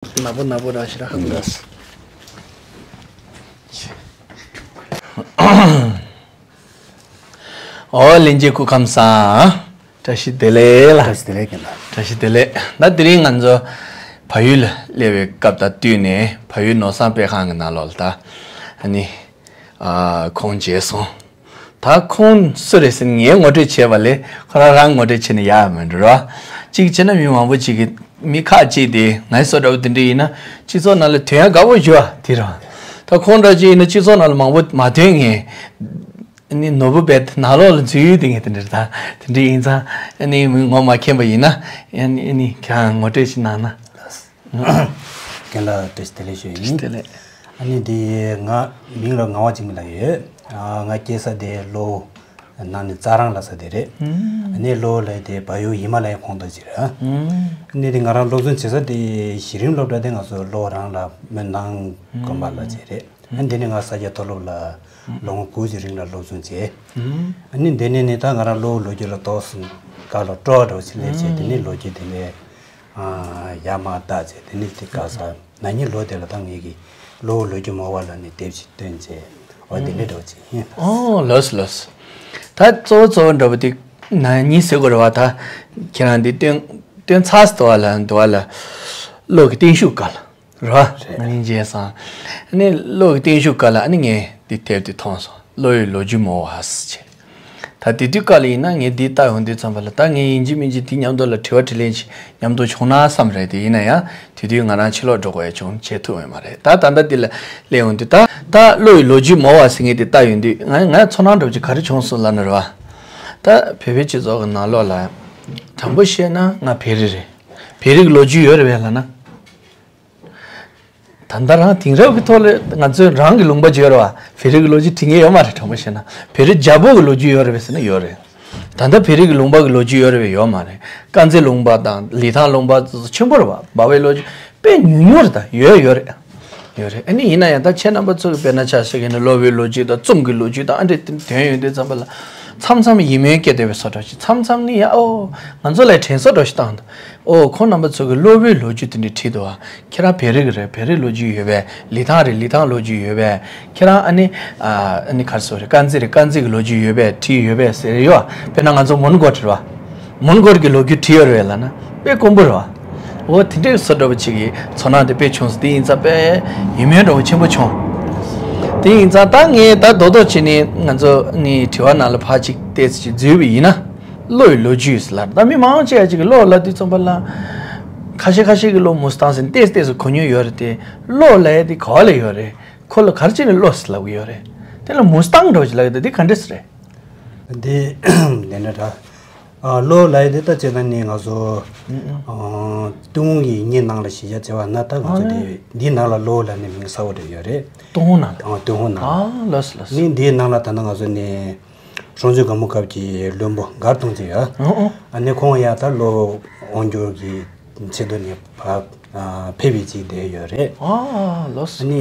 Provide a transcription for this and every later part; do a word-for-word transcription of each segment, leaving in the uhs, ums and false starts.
ནག་པོ་ནག་པོ་ར་ཞིག་ར། ཨོ་ལིན་ཅི་སྐུ་ཁམས་བཟང་། བཀྲ་ཤིས་བདེ་ལེགས་ལ། བཀྲ་ཤིས་བདེ་ལེགས་རྒན་ལགས། བཀྲ་ཤིས་བདེ་ལེགས། ད་དེ་རིང་ང་ཚོ་བལ་ཡུལ་ལ་སླེབས་པའི་སྐབས་དང་བསྟུན་ནས་བལ་ཡུལ་ནོར་བཟང་དཔེ་ཁང་གི་ནང་ལོགས་ལ་ད་ཨ་ནི་ཨ་ཁོང་མཇལ་སོང་། ད་ཁོང་སུ་རེད་ཟེར་ངས་ངོ་སྤྲོད་བྱས་པ་ལས་ཁོ་རང་རང་ངོ་སྤྲོད་བྱས་ནས་ཡག་མི་འགྲོ་ར། གཅིག་བྱས་ན་མི་མང་པོ་ཅིག་གིས་མི་ཁག་ཅིག་དེ་ངའི་བཟོ་འདྲ་པོ་དེ་འདྲ་ཡིན་ན་སྤྱི་ཚོགས་ནང་ལ་ཐོན་ཡག་དགའ་པོ་ཞུ་བ་དེ་རང་། ད་ཁོང་འདྲ་ཅིག་ཡིན་ན་སྤྱི་ཚོགས་ནང་ལ་མང་པོ་མ་ཐོན་ངས། ཨ་ནི་ནོར་བུ་བེད་ནང་ལོགས་ལ་འཛུལ་ཡོད་དེ་ངས་དེ་འདྲ་ད་དེ་འདྲ་ཡིན་ཙང་ཨ་ནི་མི་ངོ་མ་མཁྱེན་པ་ཡིན་ན་ཨ་ནི་ཨ་ནི་ཁྱེད་རང་ངོ་སྤྲོད་ཞིག་གནང་ན། རྒན་ལགས་བཀྲ་ཤིས་བདེ་ལེགས་ཞུ་ཡིན། བཀྲ་ཤིས་བདེ་ལེགས། ཨ་ནི་འདི་ང་མིང་ལ་ངག་དབང་འཇིགས་མེད་ལགས་ཡོད། ཨ་ང་སྐྱེས་ས་དེ་ལྷོ་ནང་ནས་རྩ་རང་ལ་ས་དེ་རེད། ཨ་ནི་ལྷོ་ལ་དེ་བལ་ཡུལ་ཧི་མ་ལ་ཡའི་ཁོངས་གཏོགས་ཅིག་རེད། ཨ་ནི་དེ་ང་རང་སློབ་སྦྱོང་བྱེད་ས་དེ་གཞི་རིམ་སློབ་གྲྭ་དེ་ང་ཚོ་ལྷོ་རང་ལ་མོན་དང་དགོན་པ་ལ་བྱས་རེད། ཨ་ནི་དེ་ནས་ང་ས་སྐྱ་མཐོ་སློབ་ལ་ལོ་ངོ་དགུ་ཅིག་རིང་ལ་སློབ་སྦྱོང་བྱས། ཨ་ནི་དེ་ནས་ནི་ད་ང་རང་ལྷོ་ལོ་རྒྱུས་ལ་ཏོག་ཙམ་དགའ་ལ་སྤྲོ་བ་འདྲ་བོ་ཞིག་སླེབས་བྱས། དེ་ནས་ལོ་རྒྱུས་དེ་ནས་ཨ་ཡར་མར་བལྟས་བྱས། དེ་ནས་དེ་ག་ས་ན་ནིང་ལོ་དེ་ལ་ད་ངེད་ཀྱི་ལྷོ་ལོ་རྒྱུས་མང་བ་ལ་ནི་དེབ་ཅིག་བཏོན་བྱས། འོ་དེ་འདྲ་འདྲ་བོ་ཅིག་ཡིན། ཨོ་ལགས་སོ་ལགས་སོ། ད་གཙོ་བོ་གཙོ་བོ་འདྲ་བོ་དེ་ན་ནིང་ཟེར་དགོས་རེད་བ། ད་ཁྱེད་རང་འདི་བཏོན་བཏོན་ཚར་སོང་བ་ལ་འདུག་བ་ལ། ལྷོ་གི་བརྟན་བཞུགས་སྐབས་ལ། རེད་བ། རེད། ང་ནིང་མཇལ་སོང་། ཨ་ནི་ལྷོ་གི་བརྟན་བཞུགས་སྐབས་ལ་ཨ་ནི་ངས་འདི་དེབ་དེ་མཐོང་སོང་། ལྷོ་ཡི་ལོ་རྒྱུས་མང་བ་ཟེར་བྱས། ད་དེ་དུས་སྐབས་ལ་ཡིན་ན་ངས་འདི་ལྟ་ཡོང་དུས་ཙམ་པ་ལ་ད་ངས་ཡིན་གཅིག་མིན་གཅིག་དེ་མཉམ་དུ་ལ་དྲི་བ་དྲིས་ལན་ཅིག་མཉམ་དུ་བྱུང་ན་བསམ་རེད། དེ་ཡིན་ན་ཡང་དེ་དུས་ང་རང་ཕྱི་ལོགས་འགྲོ་དགོས་ཡ་བྱུང་བྱེད་ཐུབ་ཡོད་མ་རེད། ད་ད་ལྟ་འདི་ལ་སླེབས་ཡོང་དུས་ད་ད་ལྷོ་ཡི་ལོ་རྒྱུས་མང་བ་ཟེར་མཁན་དེ་ལྟ་ཡོང་དུས་ང་ང་ཚོར་སྣང་འདྲ་པོ་ཅིག་ག་རེ་བྱུང་སོང་ལབ་ན་རེད་བ། ད་བོད་པའི་སྤྱི་ཚོགས་ཀྱི་ནང་ལོགས་ལ་དྲང་པོ་བཤད་ན་ང་བོད་རིགས་རེད། བོད་རིགས་ལོ་རྒྱུས་ཡོད་རེད་བས་ལབ་ན། ད་ལྟ་རང་དེང་རབས་ཀྱི་ཐོག་ལ་ང་ཚོས་རང་གི་ལུང་པ་བརྗོད་ར་བ། བོད་རིགས་ཀྱི་ལོ་རྒྱུས་དྲི་ངེས་ཡོད་མ་རེད། དྲང་པོ་བཤད་ན་བོད་རིགས་རྒྱལ་པོ་གི་ལོ་རྒྱུས་ཡོད་རེད་བས་ཟེར་ན་ཡོད་རེད། ད་ལྟ་བོད་རིགས་ཀྱི་ལུང་པ་གི་ལོ་རྒྱུས་ཡོད་རེད་བས་ཡོད་མ་རེད། དཀར་མཛེས་ལུང་པ་དང་ལི་ཐང་ལུང་པ་ཆེན་པོ་རེད་བ། འབའ་བའི་ལོ་རྒྱུས་དཔེ་ཉུང་ཉུང་རེད། ད་ཡོད་ཡོད་རེད། ཡོད་རེད། ཨ་ནི་ཡིན་ན་ཡང་ད་ཁྱེད་རྣམ་པ་ཚོ་གི་དཔེར་ན་ཆ་བཞག་གི་ན་གློ་བོའི་ལོ་རྒྱུས་དང་རྩོམ་གྱི་ལོ་རྒྱུས་དང་ཨ་འདྲས་དེ་ཐོན་ཡོང་དུས་ཙམ་པ་ལ་མཚམས་མཚམས་ཡིད་སྨོན་སྐྱེ་བསྡད་པའི་བཟོ་འདྲ་ཞིག་མཚམས་མཚམས་ནི་ཡ་ཨོ་ང་ཚོ་ལ་དྲན་གསོ་འདྲ་ཞིག་བཏང་འདུག་ཨོ་ཁོང་རྣམ་པ་ཚོ་གིས་གློ་བོའི་ལོ་རྒྱུས་དེ་འདྲ་བྲིས་འདུག་ཨ། ཁྱེད་རང་བོད་རིགས་རེད། བོད་རིགས་ལོ་རྒྱུས་ཡོད་པས། ལི་ཐང་རེད། ལི་ཐང་ལོ་རྒྱུས་ཡོད་པས། ཁྱེད་རང་ཨ་ནི་ཨ་ཨ་ནི་ག་རེ་ཟེར་རེད། དཀར་མཛེས་རེད། དཀར་མཛེས་ཀྱི་ལོ་རྒྱུས་ཡོད་པས་བྲིས་ཡོད་པས་ཟེར་ཡོད། དཔེར་ན་ང་ཚོ་མོན་གྷོ་རེད་བ། མོན་གྷོ་གི་ལོ་རྒྱུས་བྲིས་ཡོད་རེད་ལབ་ན་དཔེ་དཀོན་པོ་རེད་བ། འོ་དེ་འདྲའི་བཟོ་འདྲ་པོ་ཅིག་གི་ཚོར་སྣང་དེ་དཔེ་བྱུང་སོང་། དེ་ཡིན་ཙང་དཔེ་ཡིད་སྨོན་འདྲ་པོ་ཆེན་པོ་བྱུང་། དེ་ཡིན་ཙང་ད་ངས་ད་རྡོག་རྡོག་བྱས་ནས་ང་ཚོ་ངའི་དྲི་བ་ནང་ལ་ཕར་ཅིག་ཏོག་ཙམ་ཅིག་འཛུལ་བ་ཡིན་ན། གློ་ཡི་ལོ་རྒྱུས་ལ་ད་མི་མང་ཆེ་བ་ཅིག་གིས་གློ་ལབ་དུས་ཙམ་པ་ལ་ཁ་ཤས་ཁ་ཤས་ཀྱིས་གློ་མུ་སི་ཐང་ཟེར་ཏོག་ཙམ་ཏོག་ཙམ་གོ་མྱོང་ཡོད་རེད་དེ། གློ་ལབ་ཡ་དེ་ག་བ་ལ་ཡོད་རེད། ཁོ་ལ་ག་རེ་བྱས་ནས་གློ་ཟེར་ལབ་ཀྱི་ཡོད་རེད། དེ་ལ་མུ་སི་ཐང་འདྲ་པོ་ཅིག་ལབ་ཡ་དེ་དེ་ག་འདྲས་རེད། འདི་ལས་ན་ད། ཨ་གློ་ལབ་ཡ་དེ་ད་བྱས་ན་ནི་ང་ཚོ་ཨ་ཏུན་ཧོང་གི་ཡིག་རྙིང་ནང་ལ་གཞི་བཞག་བྱས་པ་ན་ད་ང་ཚོ་ཨ་དེ་འདིའི་ནང་ལ་གློ་ལབ་ནས་མིང་གསར་པ་རེ་ཡོད་རེད། ཏུན་ཧོང་ནང་ལ། ཨ་ཏུན་ཧོང་ནང་ལ། ཨ་ལགས་སོ་ལགས་སོ། ནི་འདིའི་ནང་ལ་ད་ནི་ང་ཚོ་ནི། ཧྲོང་ཆུ་སྒམ་པོ་སྐབས་ཀྱི་བློན་པོ་མགར་སྟོང་ཅིག་ཡོད། ཨོ་ཨོ། ཨ་ནི་ཁོང་ཡང་ད་གློ་དབང་སྒྱུར་གྱི་ཆེད་དུ་ནས་ཕ་ཨ་ཕེབས་པའི་ཅིག་བསྡད་ཡོད་རེད། ཨ་ལགས་སོ། ཨ་ནི་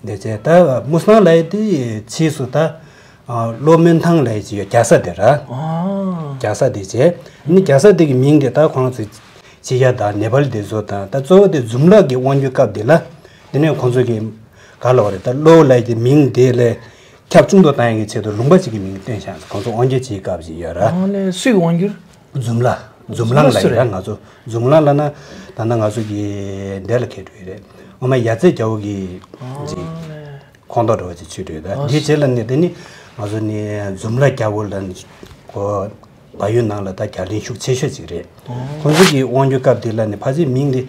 དེ་བྱས་ད་མུ་སི་ཐང་ལབ་ཡ་དེ་ཕྱིས་སུ་ད་ཨ་གློ་སྨོན་ཐང་ལབ་ཡ་ཅིག་ཡོད། རྒྱལ་ས་དེ་ར། ཨ་རྒྱལ་ས་དེ་བྱས། ཨ་ནི་རྒྱལ་ས་དེ་གི་མིང་དེ་ད་ཁོང་ཚོས་ཕྱི་རྒྱལ་དང་ནེ་པལ་དེ་ཚོ་དང་ད་གཙོ་བོ་དེ་འཛུམ་ལགས་ཀྱི་དབང་སྒྱུར་སྐབས་དེ་ལ་དེ་ནས་ཁོང་ཚོ་གི་ག་ལབ་པ་རེད། ད་གློ་ལབ་ཡ་དེ་མིང་དེ་ལས། ཁྱབ་ཆུང་དུ་བཏང་ཡག་གི་ཆེད་དུ་ལུང་པ་གཅིག་གི་མིང་བཏོན་བཞག་ཁོང་ཚོ་དབང་སྒྱུར་བྱེད་སྐབས་ཤིག་ཡོད་ར། ཨ་ལས་སུས་དབང་སྒྱུར། འཛུམ་ལ། འཛུམ་གླང་ལ་ཡིན་ར། ང་ཚོ་འཛུམ་གླང་ལ་ན་ད་ལྟ་ང་ཚོ་གི་འདས་ལ་ཁེལ་འགྲོ་ཡི་རེད། ངོ་མ་ཡ་རྩེ་རྒྱལ་པོ་གི་ཅིག་ཁོངས་གཏོགས་འདྲ་བོ་ཅིག་ཆུད་འགྲོ་ཡི་ར། འདིའི་རྗེས་ལ་ནི་དེ་ནི་ང་ཚོ་ནི་འཛུམ་ལ་རྒྱལ་པོ་ལ་ནི་གོ་བལ་ཡུལ་ནང་ལ་ད་རྒྱ་གླིང་ཤུགས་ཆེ་ཤོས་ཅིག་རེད། ཁོང་ཚོ་གི་དབང་སྒྱུར་སྐབས་དེ་ལ་ནི་ཕལ་ཆེར་མིང་དེ་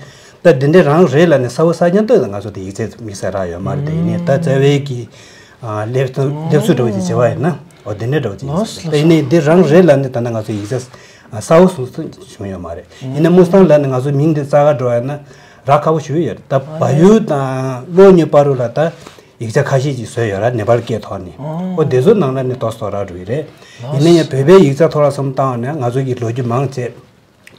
ད་འདི་འདྲ་རང་རེད་ལབ་ནས་གསལ་པོ་གསལ་རྐྱང་ལྟོས་ང་ཚོ་དེ་ཡིག་ཚད་དམིགས་བསལ་རག་ཡོད་མ་རེད། དེ་ཡིན་ནའི་ད་རྩ་བའི་གི་ཨ་སླེབས་ཚུལ་སླེབས་ཚུལ་འདྲ་བོ་ཅིག་བྱེད་པ་ཡིན་ན་འོ་དེ་འདྲ་འདྲ་བོ་ཅིག་ཡིན་ས་རེད། ད་ཡིན་ནའི་འདི་རང་རེད་ལབ་ནས་ད་ལྟ་ང་ཚོ་ཡིག་ཚད་གསལ་པོ་གསུང་ཐུབ་བྱུང་ཡོད་མ་རེད། ཡིན་ན་དམུ་སྟང་ལབ་ནས་ང་ཚོ་མིང་འདི་རྩ་ག་འགྲོ་ཡ་ན་རག་ཁག་པོ་ཞུ་ཡོད་རེད། ད་བལ་ཡུལ་དང་གློ་གཉིས་བར་དུ་ལ་ད། ཡིག་ཆ་ཁ་ཤས་ཅིག་བཟོས་ཡོད་ར། ནེ་པལ་སྐད་ཐོག་ནས། ཨོ། ཨོ་དེ་ཚོ་ནང་ལ་ནི་ཏོག་ཙམ་རག་འགྲོ་གི་རེད། ཡིན་ན་ཡང་བོད་པའི་ཡིག་ཆ་ཐོག་ལ་བསམ་བཏང་བ་ན་ང་ཚོ་གི་ལོ་རྒྱུས་མང་ཆེ་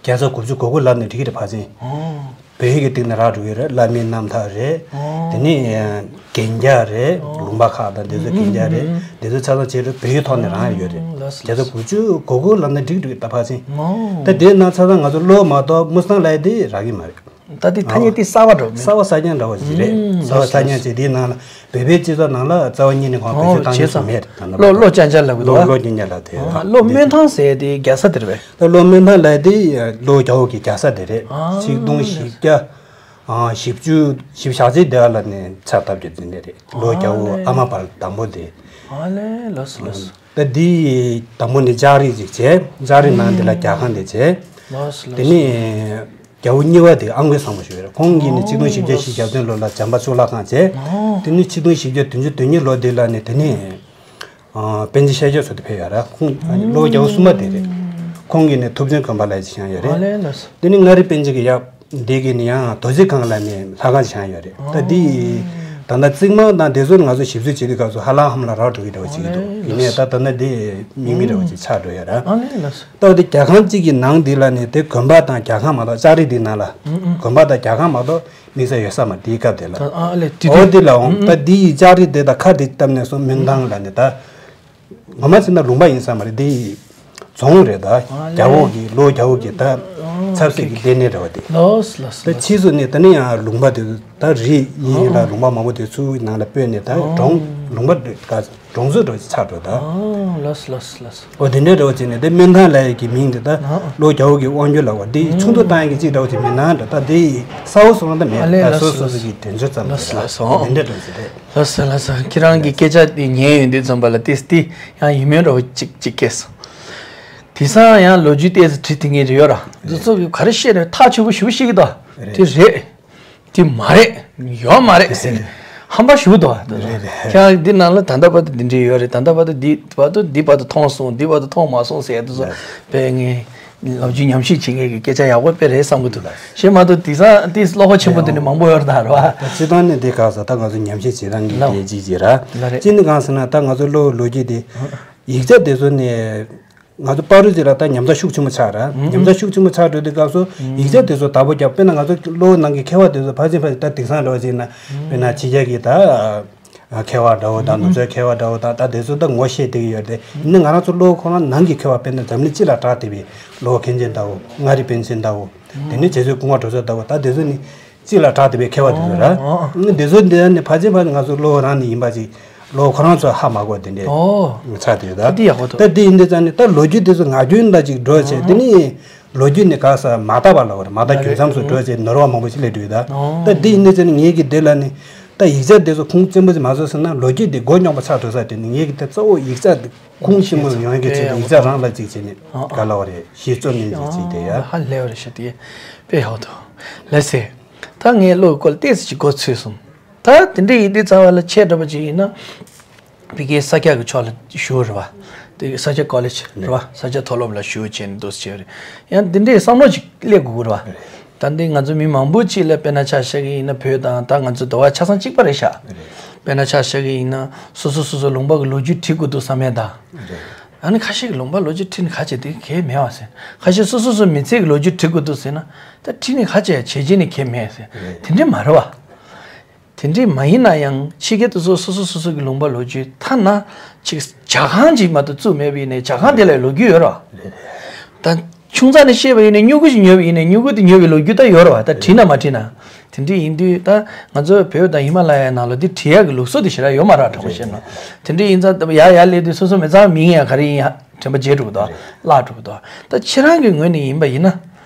བརྒྱ་ཆ་དགུ་བཅུ་གོ་དགུ་ལབ་ནས་འགྲིག་གི་རེད་ཕལ་ཆེར། ཨོ། བོད་ཡིག་གི་སྟེང་ནས་རག་འགྲོ་གི་རེད། བླ་མའི་རྣམ་ཐར་རེད། ཨོ། དེ་ནས་གན་རྒྱ་རེད། ཨོ། ལུང་པ་ཁག་དང་དེ་ཚོ་གན་རྒྱ་རེད། ཨོ། དེ་ཚོ་ཆ་ཚང་བྱས་རུ་བོད་ཡིག་ཐོག་ནས་རག་ཡོད་རེད། ཨོ། བརྒྱ་ཆ་དགུ་བཅུ་གོ་དགུ་ལབ་ན་འགྲིག་འགྲིག་ད་ཕལ་ཆེར། ཨོ། ད་དེའི་ནང་ཆ་ཚང་ང་ཚོ་གློ་མ་གཏོགས་དམུ་སྟང་ལབ་ཡ་དེ་རག་གི་མ་རེད། ད་དེ་ཐ་སྙད་དེ་གསར་བ་འདྲ་བོ་མིན། གསར་བ་གསར་རྐྱང་འདྲ་བོ་ཞིག་རེད། ཨང་། གསར་བ་གསར་རྐྱང་ཞིག་དེའི་ནང་ལ་བོད་པའི་སྤྱི་ཚོགས་ནང་ལ་རྩ་བ་ཉིད་ནས་གོང་བེད་སྤྱོད་བཏང་མྱོང་ཞིག་མེད། ད་ལྟ་བར་དུ། ལོ་ལོ་ཅན་ཅན་ལབ་དགོས་འདུག་ལོ་བ། ལོ་ཅན་ཅན་ལབ་དེ། ཨ། ལོ་སྨོན་ཐང་ཟེར་དེ་རྒྱལ་ས་དེ་རེད་པས། ད་ལོ་སྨོན་ཐང་ལབ་དེ་ལོ་རྒྱ་བོད་ཀྱི་རྒྱལ་ས་དེ་རེད། ཨ། ཆིག་སྟོང་བཞི་བརྒྱ། ཨ། བཞི་བཅུ་བཞི་བཅུ་ཞེ་གཅིག་དེ་ལ་ནས་ཕྱག་བཏབ་རྒྱུ་དེ་འདྲ་རེད། ལོ་རྒྱ་བོད་ཨ་མ་བར་དང་པོ་དེ། ཨ་ལས། ལགས་སོ་ལགས་སོ། ད་འདི་དང་པོ་ནས་ལྕགས་རི་ཅིག་བྱས། ལྕགས་རི་ནང་དེ་ལ་རྒྱལ་ཁང་དེ་བྱས། ལགས་སོ་ལགས་སོ། དེ་ནས་རྒྱལ་པོ་གཉིས་པ་དེ་ཨང་ཀི་བཟང་པོ་ཞིག་ཡོད་རེད། ཁོང་གིས་ནི་ཆིག་སྟོང་བཞི་བརྒྱ་བཞི་བཅུ་ཞེ་བདུན་ལོ་ལ་བྱམས་པ་གཙུག་ལག་ཁང་བྱས། ཨོ། དེ་ནས་ཆིག་སྟོང་བཞི་བརྒྱ་བདུན་ཅུ་དོན་གཉིས་ལོ་དེ་ལ་ནི་དེ་ནས། ཨ། པཎ་ཆེན་ཤཱཀྱ་མཚོ་དེ་ཕེབས་ཡོད་ར། ཁོང་ཨ་ནི་ལོ་རྒྱལ་པོ་གསུམ་པ་དེ་རེད། ཁོང་གིས་ནི་ཐུབ་བསྟན་དགོན་པ་ལ་ཅིག་བཞེངས་ཡོད་རེད། ཨ་ལས། ལགས་སོ། དེ་ནི་མངའ་རིས་པཎ་ཆེན་གྱི་ཡབ་འདི་གིས་ནི་ཡང་རྡོ་རྗེ་སྒང་ལ་ནི་ལྷ་ཁང་ཅིག་བཞེངས་ཡོད་རེད། ད་འདི་ད་ལྟ་རྩིག་རྨང་དང་དེ་ཚོ་ང་ཚོ་ཞིབ་འཚོལ་བྱེད་དུས་སྐབས་སུ་ཧ་ལམ་ཧ་ལམ་རག་འགྲོ་གི་འདྲ་བོ་ཅིག་འདུག་ཨ་ལས། ཡིན་ནའི་ད་ད་ལྟ་འདི་དམིགས་མེད་འདྲ་བོ་ཅིག་ཆགས་འགྲོ་ཡོད་ར། ཨ་ལས། ལགས་སོ། ད་འོ་དེ་རྒྱལ་ཁང་གཅིག་གི་ནང་འདི་ལ་ནི་དེ་དགོན་པ་དང་རྒྱལ་ཁང་མ་གཏོགས། ལྕགས་རི་འདི་ནང་ལ་ཨུ་ཨུ། དགོན་པ་དང་རྒྱལ་ཁང་མ་གཏོགས་དམིགས་བསལ་ཡོད་ས་མ་རེད། དེའི་སྐབས་དེ་ལ། ད་ཨ་ལས། དེ་འོ་དེ་དེ་ལའང་ད་འདི་ཡི་ལྕགས་རི་དེ་དང་ཁ་དེ་བཏབ་ནས་སོང་། སྨོན་ཐང་ལ་ནི་ད་ངོ་མ་བྱས་ན་ལུང་པ་ཡིན་ས་མ་རེད། འདི་ཡི་རྫོང་རེད། ད་ཨ་ལས། རྒྱ་བོད་ཀྱི་ལོ་རྒྱ་བོད་ཀྱི་ད་ཨོ་ཆབ་སྲིད་ཀྱི་ལྟེ་གནས་འདྲ་བ་དེ། ལགས་སོ་ལགས་སོ། ད་ཕྱིས་སུ་ནི་ད་ནི་ཡང་ལུང་པ་དེ་ད་རི་ཡིན་ལ་ལུང་པ་མང་པོ་དེ་ཚུར་ནང་ལ་སྤོས་ནས་ད་ཨོ་གྲོང་ལུང་པ་འདྲ་གྲོང་ཚོ་འདྲ་བོ་ཅིག་ཆགས་འགྲོ་ད། ཨོ་ལགས་སོ་ལགས་སོ་ལགས་སོ། འོ་དེ་འདྲ་འདྲ་བོ་བྱས་ནས་དེ་སྨོན་ཐང་ལབ་ཡས་ཀྱི་མིང་དེ་ད་ཨོ་ལོ་རྒྱ་བོད་ཀྱི་དབང་སྒྱུར་ལབ་པ་དེ་ཨོ་ཆུང་དུ་བཏང་ཡས་ཀྱི་ཅིག་འདྲ་བོ་ཅིག་མིན་ན་འདྲ། ད་དེ་གསལ་པོ་སོང་ད་མེད། ཨ་ལས། ད་ལགས་སོ་སོ་སོ་ལགས་སོ། གི་དོན་ཚོད་ཙམ་ལགས་སོ་ལགས་སོ། དེ་འདྲ་འདྲ་བོ་ཅིག་རེད། ལགས་སོ་ལགས་སོ། ཁྱེད་རང་གི་སྐད་ཆ་དེ་ཉན་ཡོང་དུས་ཙམ་པ་ལ་ཏིས་ཏི་ཡང་ཡིད་སྨོན་འདྲ་བོ་ཅིག་ཅིག་སྐྱེས་སོང་། དེང་སང་ཡང་ལོ་རྒྱུས་ཏོག་ཙམ་བྲིས་ཐུབ་མཁན་རེ་ཡོད་ར། འདི་ཚོ་གི་ག་རེ་བཤད་རེད། ཐག་ཆོད་པོ་ཞེ་པོ་ཤེས་ཀྱི་འདུག་རེད། དེ་རེད། དེ་མ་རེད། ཡོད་མ་རེད་ཟེར་ནས་ཧམ་པ་ཞེ་པོ་འདུག་བ། དེ་རེད་རེད། ཁྱེད་རང་འདི་ནང་ལ་ད་ལྟ་བར་དུ་འདི་འདྲས་ཡོད་རེད། ད་ལྟ་བར་དུ་འདི་བར་དུ་འདི་བར་དུ་མཐོང་སོང་། འདི་བར་དུ་མཐོང་མ་སོང་ཟེར་ཡ་དེ་ཚོ་རེད། དཔེ་ངས་ལོ་རྒྱུས་ཉམས་ཞིབ་བྱེད་མཁན་གྱི་སྐད་ཆ་ཡག་པོ་དཔེ་རེད་བསམ་གྱི་འདུག་རེད། གཞན་མ་གཏོགས་དེང་སང་དེ་བློ་ཁོག་ཆེན་པོ་དེ་འདྲ་མང་པོ་ཡོད་རེད་ད་རེད་བ། ད་སྤྱིར་བཏང་ནས་འདི་ག་ས་ད་ང་ཚོ་ཉམས་ཞིབ་བྱེད་སྟངས་ཀྱི་ལགས། རྒྱལ་སྤྱི་ཅིག་ར། ལགས་རེད། གཅིག་ནི་གང་ཟེར་ན་ད་ང་ཚོ་ལོ་ལོ་རྒྱུས་དེ་ཡིག་ཆ་དེ་ཚོ་ནས། ང་ཚོ་བར་དུ་ཅིག་ལ་ད་ཉམས་ཆག་ཤུགས་ཆེན་པོ་ཆགས་ར། ཨང་། ཉམས་ཆག་ཤུགས་ཆེན་པོ་ཆགས་འགྲོ་དུས་སྐབས་སུ་ཨང་། ཡིག་ཆ་དེ་ཚོ་བདག་པོ་རྒྱབ། དཔེར་ན་ང་ཚོ་གློ་བོ་ནང་གི་མཁས་པ་དེ་ཚོ་ཕལ་ཆེར་ཕལ་ཆེར་ད་དེང་སང་འདྲ་བ་ཅིག་ན། ཨང་། དཔེར་ན་ཕྱི་རྒྱལ་གྱི་ད་མཁས་པ་འདྲ་བོ་དང་། ཨང་། ནུབ་ཕྱོགས་མཁས་པ་འདྲ་བོ་དང་། ད་དེ་ཚོ་ད་ངོ་ཤེས་བསྡད་ཀྱི་ཡོད་རེད། ཡིན་ན་ང་རང་ཚོ་གློ་བོ་ཁོ་རང་ནང་གི་མཁས་པ། དཔེར་ན་འཛམ་གླིང་སྤྱི་ལ་གྲགས་བསྡད་པའི་གློ་བོ་མཁན་ཆེན་ལྟ་བུ། མངའ་རིས་པཎ་ཆེན་ལྟ་བུ། ཨང་། དེ་ནས་རྗེ་བཙུན་སྐུ་ངོ་གྲོགས་མཚོ་ལྟ་བུ། ད་དེ་ཚོ་ནི་སྤྱི་ལ་གྲགས་བསྡད་པའི་མཁས་པ་དེ་ཚོ་ར། ཨོ། ཨོ། འདི་ཚོ་འདི་ནི་ཕལ་ཆེར་ཕལ་ཆེར་ང་ཚོ་གློ་བོ་རང་ནས་ཡིན་པ་ཅིག་གློ་བོ་ཁོ་རང་ཚོ་ཧ་མ་གོ་དེ་འདྲས། ཨོ། ཆགས་བསྡད་ཡོད་ད། དེ་ཡག་པོ་འདུག་ད་འདི་ཡིན་དུས་ཙང་ནི་ད་ལོ་རྒྱུས་དེ་ཚོ་ངག་རྒྱུན་ལ་ཅིག་འགྲོ་བྱས། ཨོ། དེ་ནི་ལོ་རྒྱུས་ནི་ག་ས་མ་དག་པ་ལ་བར་མ་དག་རྒྱུན་མཚམས་སུ་འགྲོ་བྱས་ནོར་བ་མང་པོ་ཞིག་སླེབས་འགྲོ་ཡོད་ད། ཨོ། ད་འདི་ཡིན་དུས་ཙང་ནི་ངེད་ཀྱི་འདི་ལ་ནི་ད་ཡིག་ཆ་དེ་ཚོ་ཁུངས་བཙན་པོ་ཅིག་མ་བཟོས་ཟིན་ན་ལོ་རྒྱུས་དེ་མགོ་རྙོག་པ་ཆགས་འགྲོ་ས། དེ་ནི་ངེད་ཀྱི་དེ་གཙོ་བོ་ཡིག་ཆ་དེ་ཁུངས་ཆེན་པོ་ཡོང་ཡག་གི་ཆེད་དུ་ཡིག་ཆ་རང་ལ་ཅིག་བྱས་ནས། ཨོ། ག་ལ་བ་རེད། གཞི་བཙུགས་ནས་ཅིག་བྱས་དེ་ཡ། ཧ་ལས་བ་རེད་ཤག་དེ་དཔེ་ཡག་འདུག་ལགས་སེ། ད་ངས་གློ་བོའི་སྐོར་ལ་ཏོག་ཙམ་ཅིག་མགོ་ཚོས་སོང་། ད་དེ་འདྲ་ཡིན་དུས་ཙམ་པ་ལ་ཁྱེད་འདྲ་པོ་ཅིག་ཡིན་ན། ཕ་གིའི་ས་སྐྱ་གི་ཕྱོགས་ལ་ཞུགས་རེད་བ། དེ་ས་སྐྱ་ཀོ་ལེཇ་རེད་བ། ས་སྐྱ་མཐོ་སློབ་ལ་ཞུགས་བྱས་ནས་འདུག་སེ་བྱས་རེད། ཡང་འདི་འདྲའི་བསམ་བློ་ཅིག་སླེབས་དགོས་ཀྱི་རེད་བ། ད་འདི་ང་ཚོ་མི་མང་པོ་ཅིག་ལ་དཔེར་ན་ཆ་བཞག་གི་ཡིན་ན། བོད་དང་ད་ང་ཚོ་འགྲོ་བ་ཆ་ཚང་གཅིག་པ་རེད་ཤག་དཔེར་ན་ཆ་བཞག་གི་ཡིན་ན་སོ་སོ་སོ་སོ་ལུང་པ་གི་ལོ་རྒྱུས་བྲི་དགོས་འདུག་བསམ་ཡས་དང་། ཨ་ནི་ཁ་ཤས་ཀྱི་ལུང་པ་ལོ་རྒྱུས་བྲིས་ནས་ག་བྱེད། དེ་གལ་མེད་བ་ཟེར། ཁ་ཤས་སོ་སོ་སོ་མི་ཚེ་གི་ལོ་རྒྱུས་བྲི་དགོས་འདུག་ཟེར་ན། ད་བྲིས་ནས་ག་བྱེད། བྱས་རྗེས་ནི་གལ་མེད་ཟེར། དེ་འདྲས་མ་རེད་བ། དེ་འདྲས་མ་ཡིན་ན་ཡང་ཕྱི་རྒྱལ་དུ་སོ་སོ་སོ་སོ་གི་ལུང་པ་ལོ་རྒྱུས་ཐ་ན་ཅིག་ཇ་ཁང་ཅིག་མ་གཏོགས་བཙུགས་མེད་པ་ཡིན་ནའི་ཇ་ཁང་དེ་ལ་ལོ་རྒྱུས་ཡོད་རེད་བ། ད་ཆུང་ཙག་ནས་བཤད་པ་ཡིན་ནའི་སྨྱུ་གུ་ཞིག་ཉོས་པ་ཡིན་ནའི་སྨྱུ་གུ་དེ་ཉོས་པའི་ལོ་རྒྱུས་ད་ཡོད་རེད་བ། ད་བྲིས་ན་མ་བྲིས་ན། དེ་འདྲས་ཡིན་དུས་ད་ང་ཚོ་བོད་དང་ཧི་མ་ལ་ཡའི་ནང་ལ་དེ་བྲིས་ཡག་གི་ལུགས་སྲོལ་དེ་ཞེ་དྲག་ཡོད་མ་རེད། དྲང་པོ་བཤད་ན། དེ་འདྲས་ཡིན་ཙང་ད་ཡར་ཡར་སླེབས་དུས་སོ་སོ་མི་ཚང་མིང་ཡང་ག་རེ་ཡིན་ཡང་དྲན་པ་བརྗེད་འགྲོ་གི་འདུག་བརླག་འགྲོ་གི་འདུག་ད་ཁྱེད་རང་གི་ངོས་ནས་ཡིན་པ་ཡིན་ན།